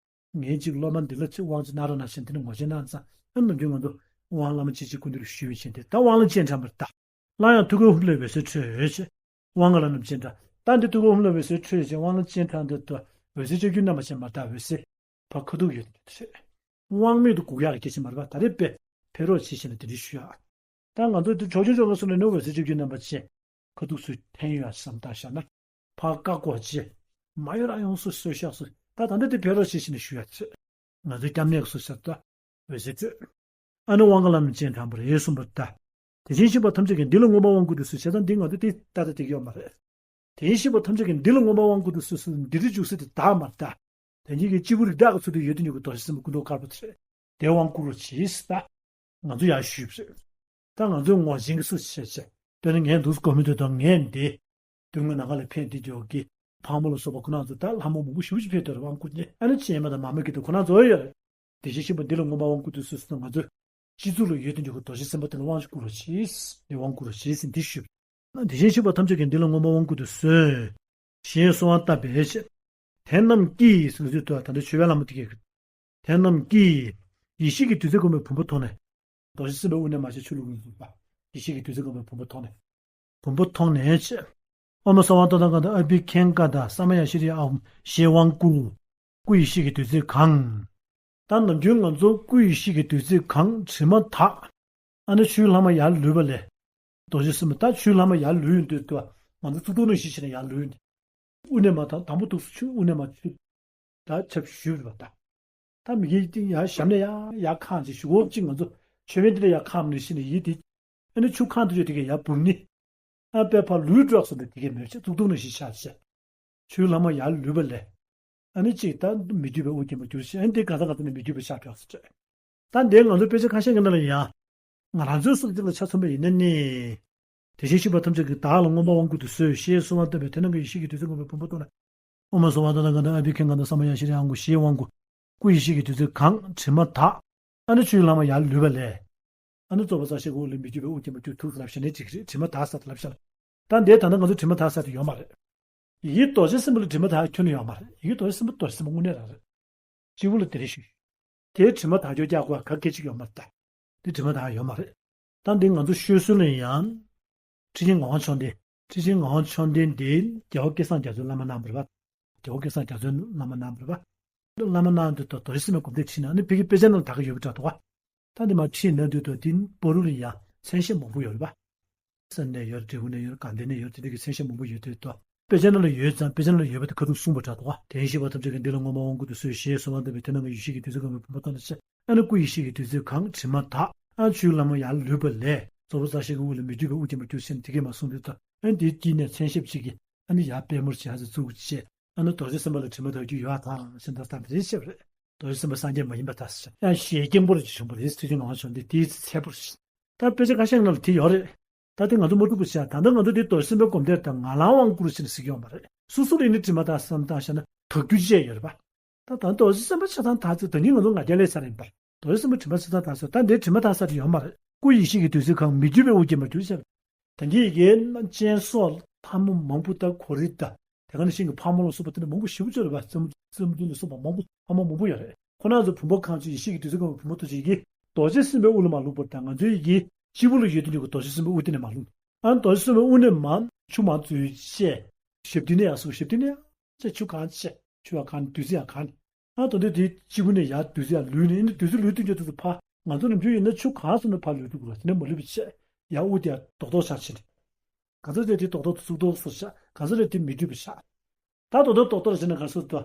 ངའི་གཅིག་སློབ་མ་འདི་ལ་ཚེ་དབང་ཅིག་གནང་རོགས་གནང་ཞེས་འདི་ནི་ངོ་ཤེས་གནང་ཙང་ཨ་ནམ་རྒྱུན་ང་ཚོ་དབང་བླ་མ་གཅིག་གཅིག་སྐུ་མདུན་ལ་ཞུས་པའི་ཆེད་དེ་ད་དབང་ལ་སྤྱན་དྲངས་པར་གདའ། སླར་ཡང་ཐུགས་ཀའི་ཧཱུྃ་ལས་འོད་ཟེར་འཕྲོས་ཞེས་དབང་ལྔ་ལ་རྣམ་སྤྱན་དྲངས། ད་འདི་ཐུགས་ཀའི་ཧཱུྃ་ལས་འོད་ཟེར་འཕྲོས་ཞེས་དབང་ལ་སྤྱན་དྲངས་འདི་ད་འོད་ཟེར་ལྕགས་ཀྱུ་རྣམ་པ་ཅན་མ་གདའ་འོད་ཟེར་ཕར་ཁ་ཐུག་ཡོད་དེ་རེད། དབང་མེད་དུ་འགུགས་ཡག་གི་སྐད་ཆ་མ་རེད་པ། ད་རེས་པས་ཕེབས་རོགས་བྱེད་ཞེས་ནས་དེ་འདྲ་ཞུ་ཡག་ད་ང་ཚོ་འདི་ཆོག་ཆོག་ཆོག་ག་སོང་ནས་ནོར་བའི་ཟེར་བཅོས་རྒྱུ་རྣམ་པ་ཅན། ཁ་ཐུག་ཚུར་འཐེན་ཡོད་ཡ་བསམ་བཏང་བཞག་ན། ཕར་བཀག་གོ་ཅི། མ་ཡོད་ར་ཡོང་སུ་གསོལ་ཤག་སུ། ད་ད་འདི་དེ་ཕེབས་རོགས་བྱེད་ཞེས་ནས་ཞུ་ཡ་ཚོད། ང་ཚོའི་སྐྱབས་གནས་སུ་ཟེར་ད། འོད་ཟེར་སྤྲོས། ཨ་ནི་དབང་ག་ལམ་ཅན་དྲངས་པར་འོས་གསུངས་པར་གདའ། དེ་བཞིན་གཤེགས་པ་ཐམས་ཅད་ཀྱིས་འདི་ལ་མངོན་པར་དབང་བསྐུར་དུ་གསོལ་བྱས་ཙང་འདི་ང་ཚོ་དེ་ལྟ་ལྟ་དེ་ཡོད་མ་རེད། དེ་བཞིན་གཤེགས་པ་ཐམས་ཅད་ཀྱིས་འདི་ལ་མངོན་པར་དབང་བསྐུར་དུ་གསོལ་ཟེར་འདི་རིགས་འཇུག་སྲིད་དེ་གདའ་མ་གདའ། དེ་ཉིད་ཀྱི་སྤྱི་བོ་རིགས་བདག་གི་ཚུལ་དུ་ཡོད་དུ་འཇུག་གི་རྡོ་རྗེ་སེམས་དཔའ་སྐུ་མདོག་དཀར་པོ་དེ་རེད། དེ་དབང་བསྐུར་རོ་བྱིས་ཟེར་ད། ང་ཚོ་ཡར་ཞུས་པ་རེད། ད་ང་ཚོའི་ངོ་ཆེན་གྱི་སུ་བྱས་བྱས། དཔེར་ན་ངས་འདུག་སྒོ་མི་འདུག་དང་ངས་འདི། དུས་ངོ་ནང་ག་ལ་ཕན་བདེ་འཇོག་གི། ཕག་མོ་ལ་སོགས་པ་ཁོ་ན་ཚོ་ད་ལྷ་མོ་མང་པོ་ཞེ་པོ་ཅིག་ཕེབས་དོར་དབང་བསྐུར་ནས་ཨ་ནི་ཆེན་མ་དང་མ་མོ་གི་དུ་ཁོ་ན་ཚོ་ཡོད་རེད། དེ་བཞིན་གཤེགས་པ་འདི་ལ་མངོན་པར་དབང་བསྐུར་དུ་གསོལ་ཟེར་ན་ང་ཚོས། སྤྱི་གཙུག་ལ་ཡོད་དུ་འཇུག་གི་རྡོ་རྗེ་སེམས་དཔའ་དེ་ལ་དབང་ཞིག་བསྐུར་རོ་བྱིས། དེ་དབང་བསྐུར་རོ་བྱིས་ཟེར་འདི་ཞུས། དེ་བཞིན་གཤེགས་པ་ཐམས་ཅད་ཀྱིས་འདི་ལ་མངོན་པར་དབང་བསྐུར་དུ་གསོལ། ཞེས་གསོལ་བ་བཏབ་པའི་ཕྱིར། དེ་རྣམས་ཀྱིས་ཟེར་ཚུལ་དུ་ད་ལྟ་མཆོད་པའི་ལྷ་མོ་དེ་གས། དེ་རྣམས་ཀྱིས་ཡེ་ཤེས་ཀྱི་བདུད་རྩིས་གང་བའི་བུམ་པ་མཐོང་ནས། རྡོ་རྗེ་སེམས་དཔའི་དབུ་ནས་མར་ཕྱིན་ཆུ་ལུག་གི་བུམ་པ། ཡེ་ཤེས་ཀྱི་བདུད་རྩིས་གང་བའི་བུམ་པ་མཐོང་ནས། བུམ་པ་མཐོང་ནས་ཕྱིན། ཨོཾ་སརྦ་ཏྭ་ཐཱ་ག་ཏ་ཨ་བྷི་ཥིག་ག་ཏ་ས་མ་ཡ་ཤྲཱི་ཨཱཿཧཱུྃ་ཞེས་དབང་བསྐུར། སྐུ་ཡེ་ཤེས་ཀྱི་བདུད་རྩིས་གང་། ད་ནམ་རྒྱུན་ང་ཚོ་སྐུ་ཡེ་ཤེས་ཀྱི་བདུད་རྩིས་གང་དྲི་མ་དག་ཨ་ནི་ཆུའི་ལྷག་མ་ཡར་ལུད་པ་ལས། རྡོ་རྗེ་སེམས་དཔའ་ད་ཆུའི་ལྷག་མ་ཡར་ལུད་ཡོང་དུས་ད་ང་ཚོ་གཙུག་ཏོར་ནང་བཞིན་བྱས་ནས་ཡར་ལུད་ཡོང་དུས། དབུ་ནས་མར་དང་དང་པོ་ཐུགས་སུ་ཆུ་དབུ་ནས་མར་ཆུ། ད་ཆབ་ཞུས་པ་ད། ད་མི་གིས་ཏིང་ཡར་ཞབས་ནས་ཡར་ཡར་ཁང་ཅིག་ཞུ་འོབ་ཅིག་ང་ཚོ་མཆོད་མེ་འདི་ལ་ཡར་ཁང་མི་ནུས་ཤི་ནས་ཡིད་དེ། ཨ་ནི་ཆུ་ཁང་དུ་ཡོད་དེ་གས་ཡར་འབུར་ནི། ཨ་པའི་ཕར་ལུད་འགྲོ་སོང་དེ་དེ་གས་མེད་ཅེས་གཙུག་ཏོར་ནང་བཞིན་ཆགས་ཤག་ཆུའི་ལྷག་མ་ཡར་ལུད་པ་ལས། ཨ་ནི་གཅིག་ད་མི་འདུས་པའི་དབུ་རྒྱན་པར་གྱུར་ཞིང་ཨ་ནི་དེ་ག་ས་ག་ས་ནས་མི་འདུས་པའི་ཤར་ཕྱོགས་སུ་བྲོས། ད་འདིའི་ང་ཚོ་དཔེ་ཆ་ཁ་ཤས་ཀྱི་ནང་ལ་ཡང་། ང་རང་ཚོའི་སྲོལ་འདི་ལ་ཆ་མཚོན་པ་ཡིན་ན་ནི། དེ་བཞིན་གཤེགས་པ་ཐམས་ཅད་ཀྱིས་བདག་ལ་མངོན་པར་དབང་བསྐུར་དུ་གསོལ་ཞེས་གསོལ་བ་བཏབ་པས་དེ་རྣམས་ཀྱིས་ཡེ་ཤེས་ཀྱི་བདུད་རྩིས་གང་བའི་བུམ་པ་མཐོང་ནས། ཨོཾ་སརྦ་ཏྭ་ཐཱ་ག་ཏ་ཨ་བྷི་ཥིག་ག་ཏ་ས་མ་ཡ་ཤྲཱི་ཨཱཿཧཱུྃ་ཞེས་དབང་བསྐུར། སྐུ་ཡེ་ཤེས་ཀྱི་བདུད་རྩིས་གང་དྲི་མ་དག་ཨ་ནི་ཆུའི་ལྷག་མ་ཡར་ལུད་པ་ལས། ཨ་ནི་རྫོགས་པ་སངས་རྒྱས་ཀྱི་དབུ་ལས་མི་འདུས་པའི་དབུ་རྒྱན་པར་གྱུར་ཐུགས་སུ་ལབ་བྱས་ནས་ཅིག་རེད་དྲི་མ་དག་ས་དེ་ལབ་བྱས་ལ། ད་འདིའི་ད་ལྟ་ང་ཚོ་དྲི་མ་དག་ས་དེ་ཡོད་མ་རེད། ཡི་གེ་རྡོ་རྗེ་སེམས་དཔའ་ལ་དྲི་མ་དག་ཁྱོན་ནས་ཡོད་མ་རེད། ཡི་གེ་རྡོ་རྗེ་སེམས་དཔའ་རྡོ་རྗེ་སེམས་དཔའ་དངོས་གནས་རང་རེད། སྤྱི་བོ་ལ་དེ་རེ་ཞུ། དེའི་དྲི་མ་དག་ཆོག་རྒྱག་དགོས་ག་གེ་ཅིག་ཡོད་མ་རེད་ད། དེ་དྲི་མ་དག་ཡོད་མ་རེད། ད་འདི་ང་ཚོ་ཤོད་སྲོལ་ལ་ཡང་། ཁྲི་ཆེན་ངག་དབང་མཆོག་ལྡན། ཁྲི་ཆེན་ངག་དབང་མཆོག་ལྡན་འདི་རྒྱལ་བ་སྐལ་བཟང་རྒྱ་མཚོའི་བླ་མ་གནང་བ་རེད་པ། རྒྱལ་བ་སྐལ་བཟང་རྒྱ་མཚོའི་བླ་མ་གནང་བ་རེད་པ། བླ་མ་གནང་དུས་ད་རྡོ་རྗེ་སེམས་དཔའི་སྒོམ་བཟླས་ཁྲིད་ན་ཨ་ནི་ཕ་གི་དཔེ་ཆ་ནང་ལ་ད་ག་ཡོད་པ་འདྲ་འདུག་ག་ད་འདི་མར་ཁྲིད་ན་དུས་ད་འདི་བར་དུ་ལ་ཡང་མཚན་ཞབས་མང་པོ་ཡོད་རེད་པ། ས་གནས་ཡོད་རེད། འབྲས་སྤུངས་ནས་ཡོད་རེད། དགའ་ལྡན་ནས་ཡོད་རེད། དེ་འདྲ་གི་མཚན་ཞབས་མང་པོ་ཡོད་དུས་ད། དཔེ་ཆ་ནང་ལ་ཡོད་ཙང་དཔེ་ཆ་ནང་ལ་ཡོད་པ་དེ་ཁ་ཐུག་གསུངས་པ་འདྲ་འདུག་ག་དེ་བཞིན་གཤེགས་པ་ཐམས་ཅད་ཀྱིས་འདི་ལ་མངོན་པར་དབང་བསྐུར་དུ་གསོལ་ཞེས་གསོལ་བ་བཏབ་པས་དེ་རྣམས་ཀྱིས་ཡེ་ཤེས་ཀྱི་བདུད་རྩིས་གང་བའི་བུམ་པ་མཐོང་ནས་ཕྱིར། ཨ་ནི་སྐུ་ཡེ་ཤེས་ཀྱི་བདུད་རྩིས་གང་དྲི་མ་དག་ཨ་ཆུའི་ལྷག་མ་ཡར་ལུད་པ་ལས། རྫོགས་པ་སངས་རྒྱས་ཀྱི་དབུ་ལས་མི་འདུས་པའི་དབུ་རྒྱན་པར་གྱུར་ཟེར་དེ་གས་མར་གསུངས་དུས་ད། ཨ་ནི་དེའི་དཀྱིལ་ནས་མཚན་ཞབས་གཅིག་གིས་ཨ་ནི་ཡར་པད་མོར་བྱས་ཟེར་བཙུགས་བྱས། ཨ་ནི་རྡོ་རྗེ་སེམས་དཔའ་ལ་དྲི་མ་དག་རྒྱུ་ཡོད་ཨ་ཐང་ཞེས་ད་ལྟ་འདི་འདྲ་བཤད་པ་རེད། རྡོ་རྗེ་སེམས་དཔའ་སངས་རྒྱས་མ་ཡིན་པ་ད་ཟེར་ཡང་ཞལ་སྐྱེངས་པོ་རེ་བྱུང་བ་རེད། ཁྲི་ཆེན་ངག་དབང་མཆོག་ལྡན་དེའི་ཚེ་ཕུར། ད་དཔེ་ཆ་ཁ་ཤས་ནང་ལ་དེ་ཡོད་རེད། ད་དེ་ང་ཚོ་མ་ཐུག་པ་བྱས་ད་ལྟ་ང་ཚོ་དེ་རྡོ་རྗེ་སེམས་དཔའི་སྒོམ་བཟླས་དང་ངག་ལམ་དབང་བསྐུར་ཟེར་ནས་ཟེར་གྱི་ཡོད་མ་རེད། སོ་སོ་ལ་ཡིན་ན་དྲི་མ་དག་བསམ་བཏང་བྱས་ན་དག་རྒྱུ་བཅས་ཡོད་རེད་པ། ད་ད་རྡོ་རྗེ་སེམས་དཔའ་ཆ་ཚང་དག་ཚེ་ད་ནི་ང་ཚོ་ང་རྒྱལ་ལས་ཚར་ཡིན་པ། རྡོ་རྗེ་སེམས་དཔའ་དྲི་མ་ཆ་ཚང་དག་ཚེ་ད་འདིར་དྲི་མ་དག་ས་དེ་ཡོད་མ་རེད། སྐུ་ཡེ་ཤེས་ཀྱི་བདུད་རྩིས་གང་མི་འདུས་པའི་དབུ་རྒྱན་པར་གྱུར་ཟེར། ད་གིན་ཡི་གེ་སྤྱན་སོགས་ལྷ་མོ་མང་པོ་དང་གོ་རི་དང་། དེ་ག་ནང་བཞིན་གྱི་ཕག་མོ་ལ་སོགས་པ་དེ་འདྲ་མང་པོ་ཞེ་པོ་ཅིག་ཡོད་རེད་པ། རྩེ་མོ་རྩེ་མོ་ལ་སོགས་པ་མང་པོ་ཕག་མོ་མང་པོ་ཡོད་རེད། ཁོ་རང་ཚོ་བུམ་པ་གང་བྱེད་ཡེ་ཤེས་ཀྱི་བདུད་རྩི་ཀུན་བུ་བུམ་པ་ཐོགས་བྱེད་ཀྱི་རྡོ་རྗེ་སེམས་དཔའི་དབུ་ལ་མར་བླུགས་པ་དང་། ང་ཚོའི་ཡི་གེ་སྤྱི་བོ་ལ་ཡོད་དུས་ཀྱི་རྡོ་རྗེ་སེམས་དཔའི་དབུ་དེ་ནས་མར་བླུགས། ཨ་ནི་རྡོ་རྗེ་སེམས་དཔའི་དབུ་ནས་མར་ཆུ་མར་འཛུལ་བྱས། ཞབས་མཐིལ་ནས་ཡར་སོང་། ཞབས་མཐིལ་ནས་ཡར་ཆུ་གང་བྱེད། ཆུ་ཡར་གང་ནས་བདུད་རྩི་ཡར་གང་ནས། ཨ་དོན་དུ་དེ་སྤྱི་བོ་ནས་ཡར་བདུད་རྩི་ཡར་ལུད་ནས། ཨ་ནི་བདུད་རྩི་ལུད་དུས་ཀྱི་དུས་སུ་ཕར་ང་ཚོ་ནམ་རྒྱུན་ཡིན་ན་ཆུ་གང་སོང་ན་ཕར་ལུད་འགྲོ་གི་རེད། དེ་ནས་མ་ལུད་པ་བྱས། ཡར་དབུ་དེ་ཡར་རྡོག་རྡོག་ཆགས་ཕྱིན། ག་ཚོད་རེད་དེ་རྡོག་རྡོག་གཙུག་ཏོར་སོགས་ཆགས། ག་ཚོད་རེད་དེ་མི་འགྲུབ་པ་ཆགས། ད་རྡོག་རྡོག་རྡོག་རྡོག་བྱས་ན་ག་ཚོད་དུ་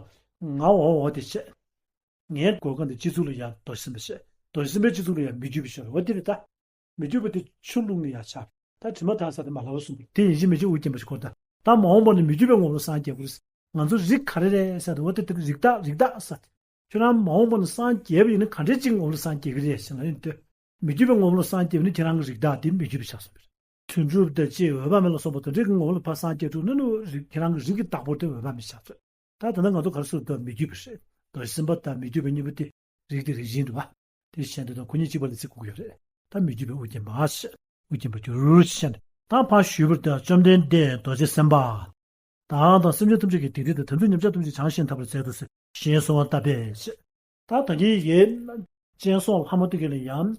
ང་འོ་འོ་དེ་བྱས། ངའི་གོས་གང་དེ་སྤྱི་གཙུག་ལ་ཡར་རྡོ་རྗེ་སེམས་དཔའ་བྱས། རྡོ་རྗེ་སེམས་དཔའི་སྤྱི་གཙུག་ལ་ཡར་མི་འགྱུར་བའི་ཞོར་འོ་དེ་རེད་ད། མི་འགྱུར་བ་དེ་ཆུ་བླུགས་ནས་ཡར་ཆགས། ད་དྲི་མ་དག་ས་དེ་མ་ལབ་པ་གསུངས་པ་དེ་ཡིན་གཅིག་མིན་གཅིག་དབུ་རྒྱན་པ་ཞིག་གོ། ད་ད་མ་འོངས་པ་ནས་མི་འགྱུར་བའི་ངོ་བོ་ལ་སངས་རྒྱས་དགོས། ང་ཚོ་རིགས་ག་རེ་རེད་ཟེར་དུས་འོ་དེ་དེ་རིགས་བདག་རིགས་བདག་ཟེར་ཏེ། ཁྱོད་རང་མ་འོངས་པ་ནས་སངས་རྒྱས་པ་ཡིན་ན་ག་འདྲའི་གཅིག་ངོ་བོ་ལ་སངས་རྒྱས་ཀྱི་རེད་ཟེར་ན། ཡིན་དུས་མི་འགྱུར་བའི་ངོ་བོ་ལ་སངས་རྒྱས་པ་ནི་ཁྱེད་རང་གི་རིགས་བདག་དེ་མི་འགྱུར་བ་ཆགས་སོང་བ་རེད། ཐུན་དྲུག་དང་བཅས་འོད་དཔག་མེད་ལ་སོགས་པ་དེ་འདྲའི་གི་ངོ་བོ་ལ་ཕར་སངས་རྒྱས་འགྲོ་ན་ནི་རིགས་ཁྱེད་རང་གི་རིགས་ཀྱི་བདག་པོ་དེ་འོད་དཔག་མེད་ཆགས་སོང་། ད་ད་ལྟ་ང་ཚོ་ག་རེ་ཟེར་དུས་མི་འགྱུར་བ་རེད། རྡོ་རྗེ་སེམས་དཔའ་དང་མི་འགྱུར་བའི་གཉིས་པོ་དེ་རིགས་དེ་རིགས་གཞན་རེད་བ། དེ་བྱས་འདི་དང་ཁོ་གཉིས་གཅིག་པ་ལ་བརྩི་དགོས་ཀྱི་ཡོད་རེད། ད་མི་འགྱུར་བའི་དབུ་རྒྱན་པ་ཞེས་དབུ་རྒྱན་པར་གྱུར་ཞེས་བཤད་ནས། ད་ཕར་ཞུས་པར་ལྟར་བཅོམ་ལྡན་འདས་རྡོ་རྗེ་སེམས་དཔའ་དང་དང་སེམས་ཅན་ཐམས་ཅད་ཀྱི་སྡིག་སྒྲིབ་དང་དམ་ཚིག་ཉམས་ཆག་ཐམས་ཅད་བྱང་ཞིང་དག་པར་མཛད་དུ་གསོལ་ཞེས་གསོལ་བ་བཏབ་པས་ཞེས། ད་ད་གིན་ཡི་གེ་སྤྱན་སོགས་ལྷ་མོ་དེ་ག་ལ་ཡང་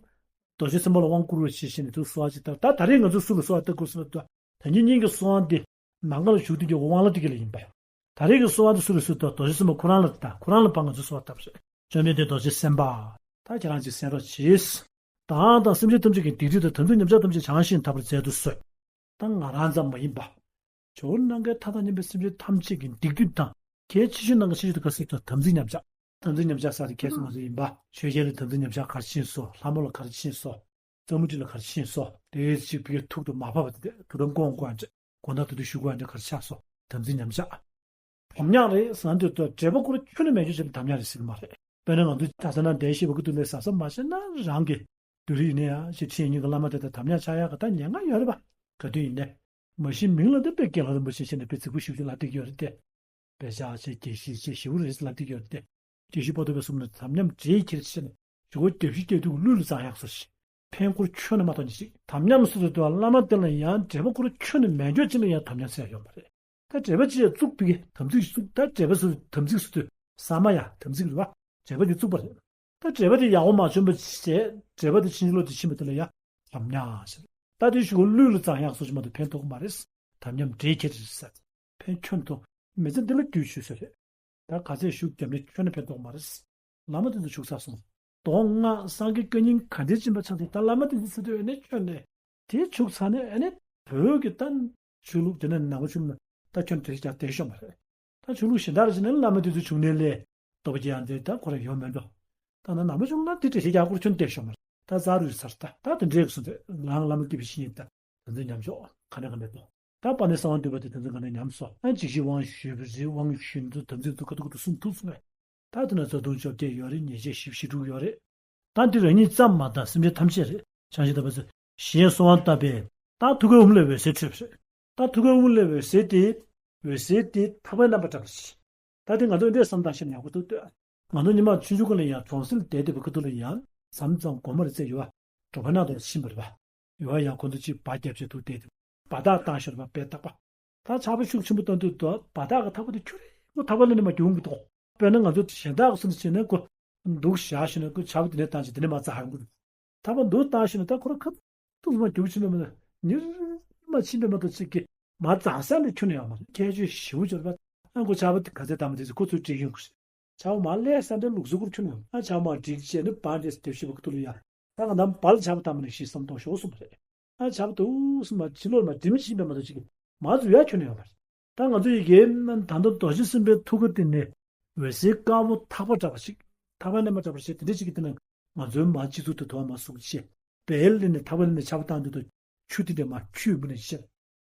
རྡོ་རྗེ་སེམས་དཔའ་ལ་དབང་བསྐུར་བ་ཞེས་བཤད་ནས་དུ་གསོལ་བ་ཅིག་བཏབ། ད་ད་རེས་ང་ཚོ་སུ་ལ་གསོལ་བ་བཏབ་དགོས་ཟེར་བ་དང་། ད་གིན་སྙིང་གི་གསོལ་བ་འདི་ནམ་མཁའ་ལ་བཞུགས་དུས་ཀྱི་དབང་ལ་དེ་ག་ལ་ཡིན་པ། ད་རེས་ཀྱི་གསོལ་བ་འདི་སུ་ལ་གསོལ་དུས་རྡོ་རྗེ་སེམས་དཔའ་ཁོ་རང་ལ། ད་ཁོ་རང་ལ་ཕར་ང་ཚོ་གསོལ་བ་བཏབ་ཞེས། བཅོམ་ལྡན་འདས་རྡོ་རྗེ་སེམས་དཔའ། ད་ཁྱེད་རང་ཅིག་གསན་རོགས་གྱིས། དང་དང་སེམས་ཅན་ཐམས་ཅད་ཀྱི་སྡིག་སྒྲིབ་དང་དམ་ཚིག་ཉམས་ཆག་ཐམས་ཅད་བྱང་ཞིང་དག་པར་མཛད་དུ་གསོལ། ད་ང་རང་ཙམ་མ་ཡིན་པ། ཇོ་བོ་ནམ་མཁའི་མཐའ་དང་མཉམ་པའི་སེམས་ཅན་ཐམས་ཅད་ཀྱི་སྡིག་སྒྲིབ་དང་། གལ་ཆེ་ཤོས་ནང་གི་ཆེ་ཤོས་དེ་ག་ཟེར་དུས་དམ་ཚིག་ཉམས་ཆག་དམ་ཚིག་ཉམས་ཆག་ཟེར་དེ་ཁྱེད་ཚོ་མ་ཟེར་ཡིན་པ། ཆོས་རྒྱལ་ལ་དམ་ཚིག་ཉམས་ཆག་ག་རེ་ཕྱིན་སོང་། ལྷ་མོ་ལ་ག་རེ་ཕྱིན་སོང་། རྩ་མུ་ཏི་ལ་ག་རེ་ཕྱིན་སོང་། དེའི་ཚིག་པའི་ཐུག་ཏུ་མ་བབས་པ་དེ་ཐུགས་དམ་སྐོང་དགོས་ཨ་འདྲ། དགོངས་དག་ཏུ་ཏུ་ཞུ་དགོས་ཨ་འདྲ་ག་རེ་ཆགས་སོང་། དམ་ཚིག་ཉམས་ཆག་དམ་ཉམས་རེད་ཟེར་ན་འདོད་དོ། འབྲས་བུ་ཁོ་རང་ཁྱོན་ནས་མེད་རྒྱུ་ཞིག་ལ་དམ་ཉམས་རེད་ཟེར་གི་མ་རེད། དཔེར་ན་ང་ཚོས་ད་ས་ན་འདས་ཤེས་པ་ཀུན་ཏུ་ལས་ཟབ་ས་མ་ཤེས་ན་རང་གི་བདུད་རིགས་ཡིན་ན་ཡང་ཞེས་ཁྲིད་ཉིན་གྱི་བླ་མ་དེ་དང་དམ་ཉམས་ཆགས་ཡག་གི་ད་ཉེན་ཁ་ཡོད་རེད་པ། ག་དུས་ཡིན་ནའི། མ་གཞི་མིང་ལ་འདི་དཔེ་དགེ་ལྷ་རིན་པོ་ཆེ་ཞེས་ནས་དཔེ་རྫིག་པོ་ཞིག་ཅིག་ལབ་བསྡད་ཀྱི་ཡོད་རེད་དེ། དཔེ་ཆ་ཆེ་དགེ་བཤེས་ཆེ་ཞེ་པོ་རེད་ལབ་བསྡད་ཀྱི་ཡོད་རེད་དེ། དགེ་བཤེས་པོ་ཏོ་བས་གསུངས་ནས་དམ་ཉམས་འདྲེས་ཁྱེར་ཆེ་ནས་ཞུ་གོ་དགེ་བཤེས་སྐྱེས་དུས་ཀླུ་ལ་བཙན་ཡག་སོ་ཞིག་ཕན་ཁོར་ཁྱོན་ནས་མ་གཏོགས་ནི་ཞིག་དམ་ཉམས་སུ་དུ་བླ་མ་དེ་ལ་ཡང་འབྲས་བུ་ཁོ་རང་ཁྱོན་ནས་མེད་འཇོག་ཅིག་ལ་ཡང་དམ་ཉམས་ཟེར་ཡོད་མ་རེད། ད་འབྲས་བུ་ཅི་ཡང་བཙུགས་པའི་དམ་ཚིག་བཙུགས། ད་འབྲས་བུ་སུ་དམ་ཚིག་སུ་དུ་ས་མ་ཡ་དམ་ཚིག་རེད་བ། འབྲས་བུ་དེ་བཙུགས་པ་རེད། ད་འབྲས་བུ་དེ་ཡག་པོ་མ་བྱུང་བ་བྱས། འབྲས་བུ་དེ་ཕྱིན་ཅི་ལོག་དེ་ཕྱིན་པ་དེ་ལ་ཡང་དམ་ཉམས་ཟེར། ད་དེ་ཞུ་གོ་ཀླུ་ལ་བཙན་ཡག་སོ་ཞིག་མ་གཏོགས་ཕན་ཐོགས་མ་རེད། དམ་ཉམས་འདྲེས་ཁྱེར་རེད་ཟེར། ཕན་ཁྱོན་ཐོགས་མི་ཚེ་འདི་ལ་རྒྱུས་ཆོད་ས་རེད། ད་ག་ཚད་ཤུགས་བརྒྱབ་ནས་ཁྱོན་ནས་ཕན་ཐོགས་མ་རེད། བླ་མ་དེ་ཚོ་བྱུག་ཚར་སོང་། གདོང་ལྔ་སངས་རྒྱས་བཀའ་རྙིང་ག་འདྲའི་སྦྱིན་པ་ཆགས་ཏེ་ད་བླ་མ་དེ་ཚོ་ཚུར་དུ་ཨེ་ནས་ཁྱོན་ནས་དེ་བྱུག་ཚར་ནས་ཨེ་ནས་བོད་ཀྱི་ད་ཆོས་ལུགས་དེ་ནས་ནང་པ་ཆུང་ན་ད་ཁྱོན་དེ་རིགས་ཀྱང་བསྡད་ཤོག་མ་རེད། ད་ཆོས་ལུགས་གཞན་དག་རེ་བྱས་ནས་བླ་མ་དེ་ཚོ་བྱུང་ནས་ལས་སྟོབས་རྒྱས་ཡང་དེ་ད་ཁོ་རང་ཡོང་མེད་འགྲོ། ད་ན་ནང་པ་ཆུང་ན་དེ་དེ་རིགས་ཀྱང་ཁོ་ཁྱོན་བསྡད་ཤོག་མ་རེད། ད་ཟ་རུ་ཚར། ད་ད་དེ་འདྲའི་སོང་དེ་རང་བླ་མ་སྐྱེས་པའི་ཤིང་ཡིན་ད། དམ་ཚིག་ཉམས་ཆག་ག་ནས་ག་ནས་དང་། ད་དཔལ་ལྡན་གསང་བ་འདུས་པ་དེ་དམ་ཚིག་ག་ནས་ཉམས་སོ། ཨ་འཇིགས་བྱེད་དབང་ཞུས་པ་རེད། དབང་ཞུས་ནས་དམ་ཚིག་ཚོ་ཁ་ཐུག་ཏུ་སྲུང་ཐུབ་སོང་ངས། ད་དེ་ན་རྩ་ལྟུང་བཅོ་བརྒྱད་ཡོད་རེད། ཉེས་བྱས་བཞི་བཅུ་ཞེ་དྲུག་ཡོད་རེད། ད་འདི་རང་ཉིད་ཙམ་མ་དང་སེམས་ཅན་ཐམས་ཅད་རེད། བྱང་ཞིང་དག་པར་ཞེས་གསོལ་བ་བཏབ་པས། ད་ཐུགས་ཀའི་ཧཱུྃ་ལས་འོད་ཟེར་འཕྲོས་པ་རེད། ད་ཐུགས་ཀའི་ཧཱུྃ་ལས་འོད་ཟེར་དེ། འོད་ཟེར་དེ་ཐག་པའི་རྣམ་པ་འདྲ་བ་ཞིག་ད་དེ་ང་ཚོ་འདྲའི་བསམ་སྟངས་ཤིག་ཡག་པོ་འདུག་ལྟོས། ང་ཚོ་ཉི་མ་ཆུང་ཆུང་སྒང་ལ་ཡང་གྲོང་གསེབ་བསྡད་བསྡད་པའི་ཁ་ཐུག་ལ་ཡང་ཟམ་ཙམ་སྒོ་མ་རེ་བཙལ་ཡོད་བ། གྲོ་ཕ་ནང་དུ་ཕྱིན་པ་རེད་བ། ཡོད་བ་ཡང་ཁོ་ཚོ་གཅིག་སྦ་རྒྱབ་བྱས་འདུག་བསྡད་དེ། སྦ་ཐག་བཏང་ཤོར་བ་དཔེ་ཐག་པ། ད་ཆར་པ་ཤུགས་ཆེན་པོ་བཏང་དུས་དུ་སྦ་ཐག་གི་ཐག་པ་དེ་ཁྱུ་རེ་མོ་ཐག་པ་ལ་ནི་མ་རྒྱུག་གི་འདུག་དཔེར་ན་ང་ཚོ་གཞན་དག་གི་སུ་འདྲ་བྱས་ན་ཁོ་འདུག་བཞག་ཤེ་ན་ཁོ་ཆར་པ་དེ་ནས་བཏང་བྱས་དེ་ནས་མ་རྩ་ཧར་འགུལ། ཐག་པ་འདུག་བཏང་ཤེ་ན་ད་ཁོ་ར་ཁ་ཐུག་མ་རྒྱུག་ཕྱིན་པ་མ་གཏོགས་ཉིར་མ་ཕྱིན་པ་མ་གཏོགས་ཅིག་གི་མ་རྩ་ས་ལས་ཁྱོན་ནས་ཡོད་མ་རེད། ཁྱད་ཆོས་ཞེ་པོ་ཅིག་རེད་པ། ཨ་ཁོ་ཆར་པ་དེ་ག་ཚད་བཏང་མ་དེ་ཚོ་ཁོ་ཚོས་བྲིས་ཡོང་གི་རེད། ཆར་པ་མ་སླེབས་ས་འདྲ་ལུག་གཟུགས་སྐོར་ཁྱོན་ནས་ཡོང་། ཨ་ཆར་པ་མ་བྲིས་བྱས་ནི་བར་འདྲས་སུ་དེབ་ཞིབ་པ་ཁ་ཐུག་ལ་ཡ། ད་ང་ནམ་བར་ལ་ཆར་པ་བཏང་མ་ནས་ཤི་བསམ་གཏོང་ཞོག་གསུངས་པ་རེད། ཨ་ཆར་པ་འདུག་སེ་མ་ཕྱི་ལོགས་མ་འགྲིམ་ཕྱིན་པའི་མ་གཏོགས་ཅིག་མ་འཛུལ་ཡ་ཁྱོན་ནས་ཡོད་མ་རེད། ད་ང་ཚོ་ཡི་གེ་ད་ལྟ་རྡོ་རྗེ་སེམས་དཔའི་ཐུགས་ཀ་དེ་ནས་འོད་ཟེར་དཀར་པོ་ཐག་པ་འདྲ་བ་ཞིག་ཐག་པ་ནས་མ་འདྲ་བ་ཞིག་དེ་འདྲ་ཞིག་གི་དེ་ནས་ང་ཚོའི་མ་སྤྱི་གཙུག་ཏུ་དུ་བ་མ་གཟུགས་ཅན་བལ་ལས་ནས་ཐག་པ་ལས་ནས་ཆར་པ་བཏང་དུས་དུ་ཆུ་དེ་འདྲ་མ་ཁྱུད་མི་ནས་ཤར།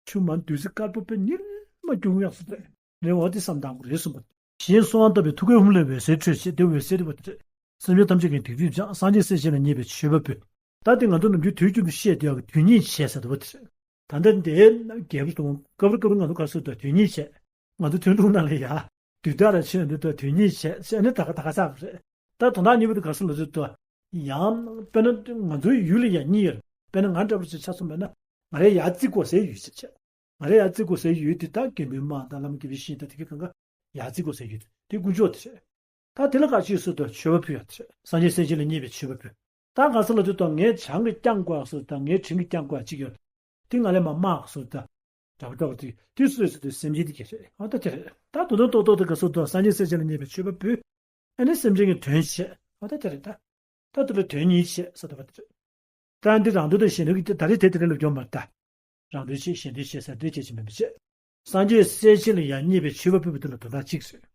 ཆུ་མ་བདུད་རྩི་དཀར་པོ་དཔེ་ཉིར་མ་རྒྱུག་ཡག་སུ་ཏེ། རེ་བ་དེ་བསམ་དང་པོ་རེད་གསུངས་པ། ཞེས་གསོལ་བ་བཏབ་པས་ཐུགས་ཀའི་ཧཱུྃ་ལས་འོད་ཟེར་འཕྲོས་ཞེས་དེ་འོད་ཟེར་རེ་བ་དེ་རེད། སེམས་ཅན་ཐམས་ཅད་ཀྱི་སྡིག་སྒྲིབ་སྦྱངས། སངས་རྒྱས་སྲས་བཅས་ལ་མཉེས་པའི་མཆོད་པ་འབུལ། ད་དེ་ང་ཚོ་ནམ་རྒྱུན་དུས་རྒྱུན་དུ་བཤད་བསྡད་ཡག་གི་དོན་གཉིས་བྱས་ཟེར་བ་དེ་རེད། ད་ལྟ་འདིའི་རྒྱལ་པོ་དང་སྐབས་རེ་སྐབས་རེ་ང་ཚོ་ག་སུ་དང་དོན་གཉིས་བྱས། ང་ཚོ་ཐུན་དྲུག་ནང་ལ་ཡ། བདུད་བདག་ར་ཆེན་འདི་དང་དོན་གཉིས་བྱས་བྱས་ནས་ད་ག་ད་ག་ས་རེད། ད་དོན་དག་གཉིས་པོ་དེ་ག་སུ་ལ་ཚོད་དུ། ཡང་དཔེར་ན་ང་ཚོའི་ཡུལ་ལ་ཡང་གཉིས་ཡོད། དཔེར་ན་ང་འདྲ་པོ་ཅིག་ཆ་མཚོན་པ་ན། ང་རའི་ཡར་བརྩི་དགོས་སའི་ཡུལ་ཅིག་བྱས། ང་རའི་ཡར་བརྩི་དགོས་སའི་ཡུལ་དེ་ད་མགོན་པོའི་དམག་དང་བླ་མ་དགེ་བའི་བཤེས་གཉེན་དང་དེ་གའི་གང་ག་ཡར་བརྩི་དགོས་སའི་ཡུལ་དེ་དཀོན་མཆོག་དེ་རེད། ད་དེ་ལ་ག་ཅིག་སོ་དུ་མཆོད་པ་ཕུལ་ཡ་དེ་རེད། སངས་རྒྱས་སྲས་བཅས་ལ་བསྙེན་པའི་མཆོད་པ་ཕུལ། ད་ག་ས་ལ་དུས་དང་ངའི་བྱང་གི་རྐྱང་བཀོག་སོ་དང་ངའི་དྲིན་གྱི་རྐྱང་བཀོག་ཅིག་ཡོད། དེ་ང་ལས་མ་དམག་སོ་དང་། འདྲ་པོ་འདྲ་པོ་དེ་དེ་སུ་རེད་ཟེར་དུས་སེམས་ཅན་དེ་གས་རེད། ཨ་ད་དེ་རེད། ད་དོ་དོ་ཏོག་ཏོག་དེ་ག་སོ་དང་སངས་རྒྱས་སྲས་བཅས་ལ་བསྙེན་པའི་མཆོད་པ་ཕུལ། ཨ་ནི་སེམས་ཅན་གྱི་དོན་བྱས། ཨ་ད་དེ་རེད་ད། ད་དུ་བའི་དོན་གཉིས་བྱས་ས་དུ་བ་དེ་རེད། ད་འདི་རང་དོན་དང་གཞན་དོན་གྱི་ད་རེས་དེ་དེ་རེད་ལ་འཇོག་མར་ད། རང་དོན་བྱས་གཞན་དོན་བྱས་ས་འདྲེ་བྱས་ཀྱི་མིན་པ་བྱས། སངས་རྒྱས་སྲས་བཅས་ལ་ཡང་བསྙེན་པའི་མཆོད་པ་ཕུལ་བ་དེ་ལ་དོན་དག་གཅིག་རེད།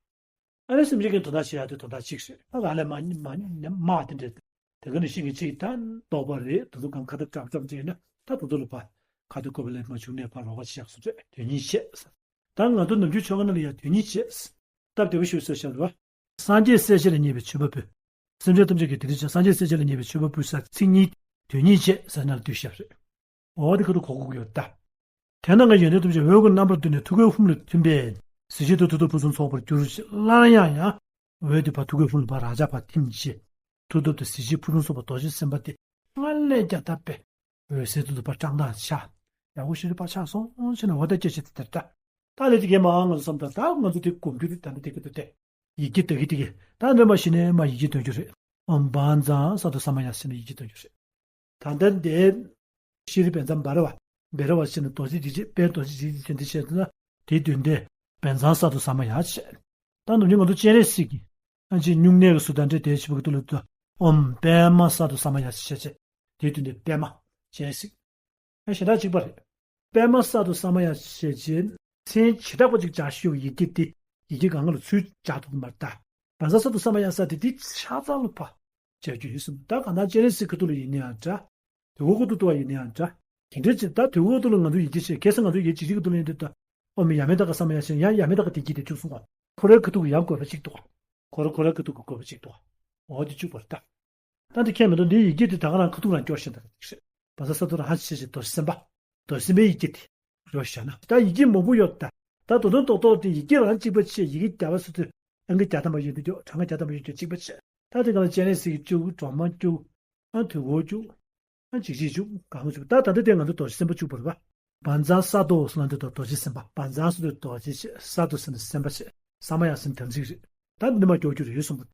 ཨ་ནི་སེམས་ཅན་གྱི་དོན་དག་བྱེད་ཡ་དེ་དོན་དག་གཅིག་རེད། ཨ་ང་ལས་མ་མ་མ་དེ་འདྲེ། དེ་ག་ནི་ཤིང་གི་ཅིག་ད་རྟོགས་པ་རེད། དེ་ཚོ་གང་ཁ་ཐུག་ཀྲབ་ཀྲབ་བྱས་ན་ད་དེ་ཚོ་ལ་ཕ། ཁ་ཐུག་ཀོ་བ་ལས་མ་བྱུང་ནས་ཕ་རོགས་པ་ཆགས་སུ་རེད། དོན་གཉིས་བྱས། ད་ང་ཚོ་ནམ་རྒྱུན་ཆོ་ག་ནང་ལ་ཡང་དོན་གཉིས་བྱས། སྟབས་བདེ་བོ་ཞུ་ཟེར་བཞག་པ། སངས་རྒྱས་སྲས་བཅས་ལ་བསྙེན་པའི་མཆོད་པ་ཕུལ། སེམས་ཅན་ཐམས་ཅད་ཀྱི་དེ་རིགས་ཀྱང་སངས་རྒྱས་སྲས་བཅས་ལ་བསྙེན་པའི་མཆོད་པ་ཕུལ་ས་ཚིག་གཉིས་དོན་གཉིས་བྱས་ཟེར་ན་ལ་དུས་ཞབས་རེད། འོ་དེ་ཁ་ཐུག་གོ་གོ་གི་ཡོད་ད། དེ་ནང་གི་ཡོན་ཏན་ཐམས་ཅད་འོད་ཀྱི་རྣམ་པར་བསྡུས་ནས་ཐུགས་ཀའི་ཕུང་ལ་ཐིམ་པས་གཟི་བརྗིད་དང་མཐུ་སྟོབས་ཕུན་སུམ་ཚོགས་པར་གྱུར་ཅིག་སླར་ཡང་ཡང་འོད་དེ་ཕར་ཐུགས་ཀའི་ཕུང་ལ་ཕར་རང་འཇགས་ཕར་ཐིམ་ཅིག་མཐུ་སྟོབས་དང་གཟི་བརྗིད་ཕུན་སུམ་ཚོགས་པ་རྡོ་རྗེ་སེམས་དཔའ་དེ་སྔར་ལས་ཀྱང་དག་པའི་འོད་ཟེར་དུ་ལུས་པ་བཀྲག་མདངས་ཆགས། ཡག་པོ་ཞིག་རེད་པ། ཆགས་སོང་ཞེ་ན་འོ་ད་སྐད་ཆ་དེ་ལྟར་ད། ད་ལས་དེ་གས་མ་ང་ཚོ་བསམ་ད་ད་ང་ཚོ་དེ་སྒོམ་རྒྱུ་རེད། ད་ནི་དེ་གི་དུ་དེ་ཡི་གེ་དག་གི་དེ་གི་ད་འདྲ་མ་ཞིག་ནས་མ་ཡི་གེ་འདོན་རྒྱུ་རེད། ཨོཾ་བཛྲ་སཏྭ་ས་མ་ཡ་ཟེར་ནས་ཡི་གེ་འདོན་རྒྱུ་རེད། ད་ལྟ་འདི་ཤྲཱི་བཛྲ་བྷེ་ར་ཝ། བྷེ་ར་ཝ་ཟེར་ནས་རྡོ་རྗེ་འཇིགས་བྱེད་དཔལ་རྡོ་རྗེ་འཇིགས་བྱེད་དེ་བྱས་ན་དེའི་མདུན་དེ་བཛྲ་སཏྭ་ས་མ་ཡ་བྱས། ད་ནུབ་ཉིན་ང་ཚོ་སྤྱན་རས་གཟིགས་ཀྱི་ཨ་ཅེ་སྨྱུང་གནས་ཀྱི་སུ་དང་འདྲེ་དེའི་ཕྱི་པོ་གི་ཏུ་ལུ་ཏུ་ཨོཾ་པདྨ་སཏྭ་ས་མ་ཡ་ཟེར་བྱས་བྱས། དེའི་མདུན་དེ་པདྨ་སྤྱན་རས་གཟིགས། ཨ་གཞན་དག་གཅིག་པ་རེད། པདྨ་སཏྭ་ས་མ་ཡ་ཞེས་བྱའི་མཚན་བྱེ་བྲག་པ་ཅིག་སྦྱར་ཞུ་བའི་ཡི་གེ་དེ་ཡི་གེ་གང་ག་ལ་ཚུར་སྦྱར་ཐུབ་མ་རེད་ད། བཛྲ་སཏྭ་ས་མ་ཡ་ས་དེ་དེ་ཆ་ཚང་ལ་ཕ་སྦྱར་རྒྱུ་ཡོད་སོང་། ད་གང་ལྟར་སྤྱན་རས་གཟིགས་ཁ་ཐུག་ལ་ཡིན་ན་ཡང་འདྲ། དུས་འཁོར་ཁ་ཐུག་ཏུ་བ་ཡིན་ན་ཡང་འདྲ། དེ་འདྲའི་ཅིག་ད་དུས་འཁོར་ཁ་ཐུག་ལ་ང་ཚོ་ཡི་གེ་བྱས་གལ་སྲིད་ང་ཚོ་ཡི་གེ་ཅིག་ཅིག་ཁ་ཐུག་ལ་ཡིན་དུས་ད། ཨོཾ་ཡ་མེ་ད་ཀ་ས་མ་ཡ་ཞེས་ཡང་ཡ་མེ་ད་ཀ་དེ་གི་དེ་བཅུག་སོང་བ། ཁོ་རའི་ཁ་ཐུག་གི་ཡང་དགོས་པ་ཅིག་འདུག་ཁོ་ར་ཁོ་རའི་ཁ་ཐུག་གི་དགོས་པ་ཅིག་འདུག་འོ་དེ་བཅུག་པར་ལྟ། ད་འདི་ཁྱད་མི་འདུག་འདིའི་ཡི་གེ་དེ་ད་ག་རང་ཁ་ཐུག་རང་སྐྱོར་བཞིན་ད་ག་ཅིག་རེད། བཛྲ་སཏྭ་རང་ཧ་ཅི་ཞེས་རྡོ་རྗེ་སེམས་དཔའ། རྡོ་རྗེ་སེམས་དཔའི་ཡི་གེ་དེ་སྐྱོར་བཞག་ན་ད་ཡི་གེ་མང་པོ་ཡོད་ད། ད་དོ་དོན་རྡོག་རྡོག་དེ་ཡི་གེ་རང་གཅིག་པ་བྱས་ཡི་གེ་བརྒྱ་པ་སུ་དུ་ཨང་ཀི་བརྒྱ་ཐམ་པ་ཡོད་དུ་ཅོག་གྲངས་ཀ་བརྒྱ་ཐམ་པ་ཡོད་ཅོག་གཅིག་པ་བྱས། ད་དེ་ག་ལ་སྤྱན་རས་གཟིགས་བཅུག་སྒྲོལ་མ་བཅུག་ཨ་དུས་འཁོར་བཅུག་ཨ་འཇིགས་བྱེད་བཅུག་གང་བཅུག་ད་ད་ལྟ་དེ་ང་ཚོ་རྡོ་རྗེ་སེམས་དཔའ་བཅུག་པ་རེད་པ། བཛྲ་སཏྭ་ཟེར་ན་འདི་དང་རྡོ་རྗེ་སེམས་དཔའ། བཛྲ་ཟེར་དུས་རྡོ་རྗེ་ཆེ། སཏྭ་ཟེར་ན་སེམས་དཔའ་ཆེ། ས་མ་ཡ་ཟེར་ན་དམ་ཚིག་རེད། ད་འདི་མ་སྐྱོར་རྒྱུ་རེད་གསུངས་པ།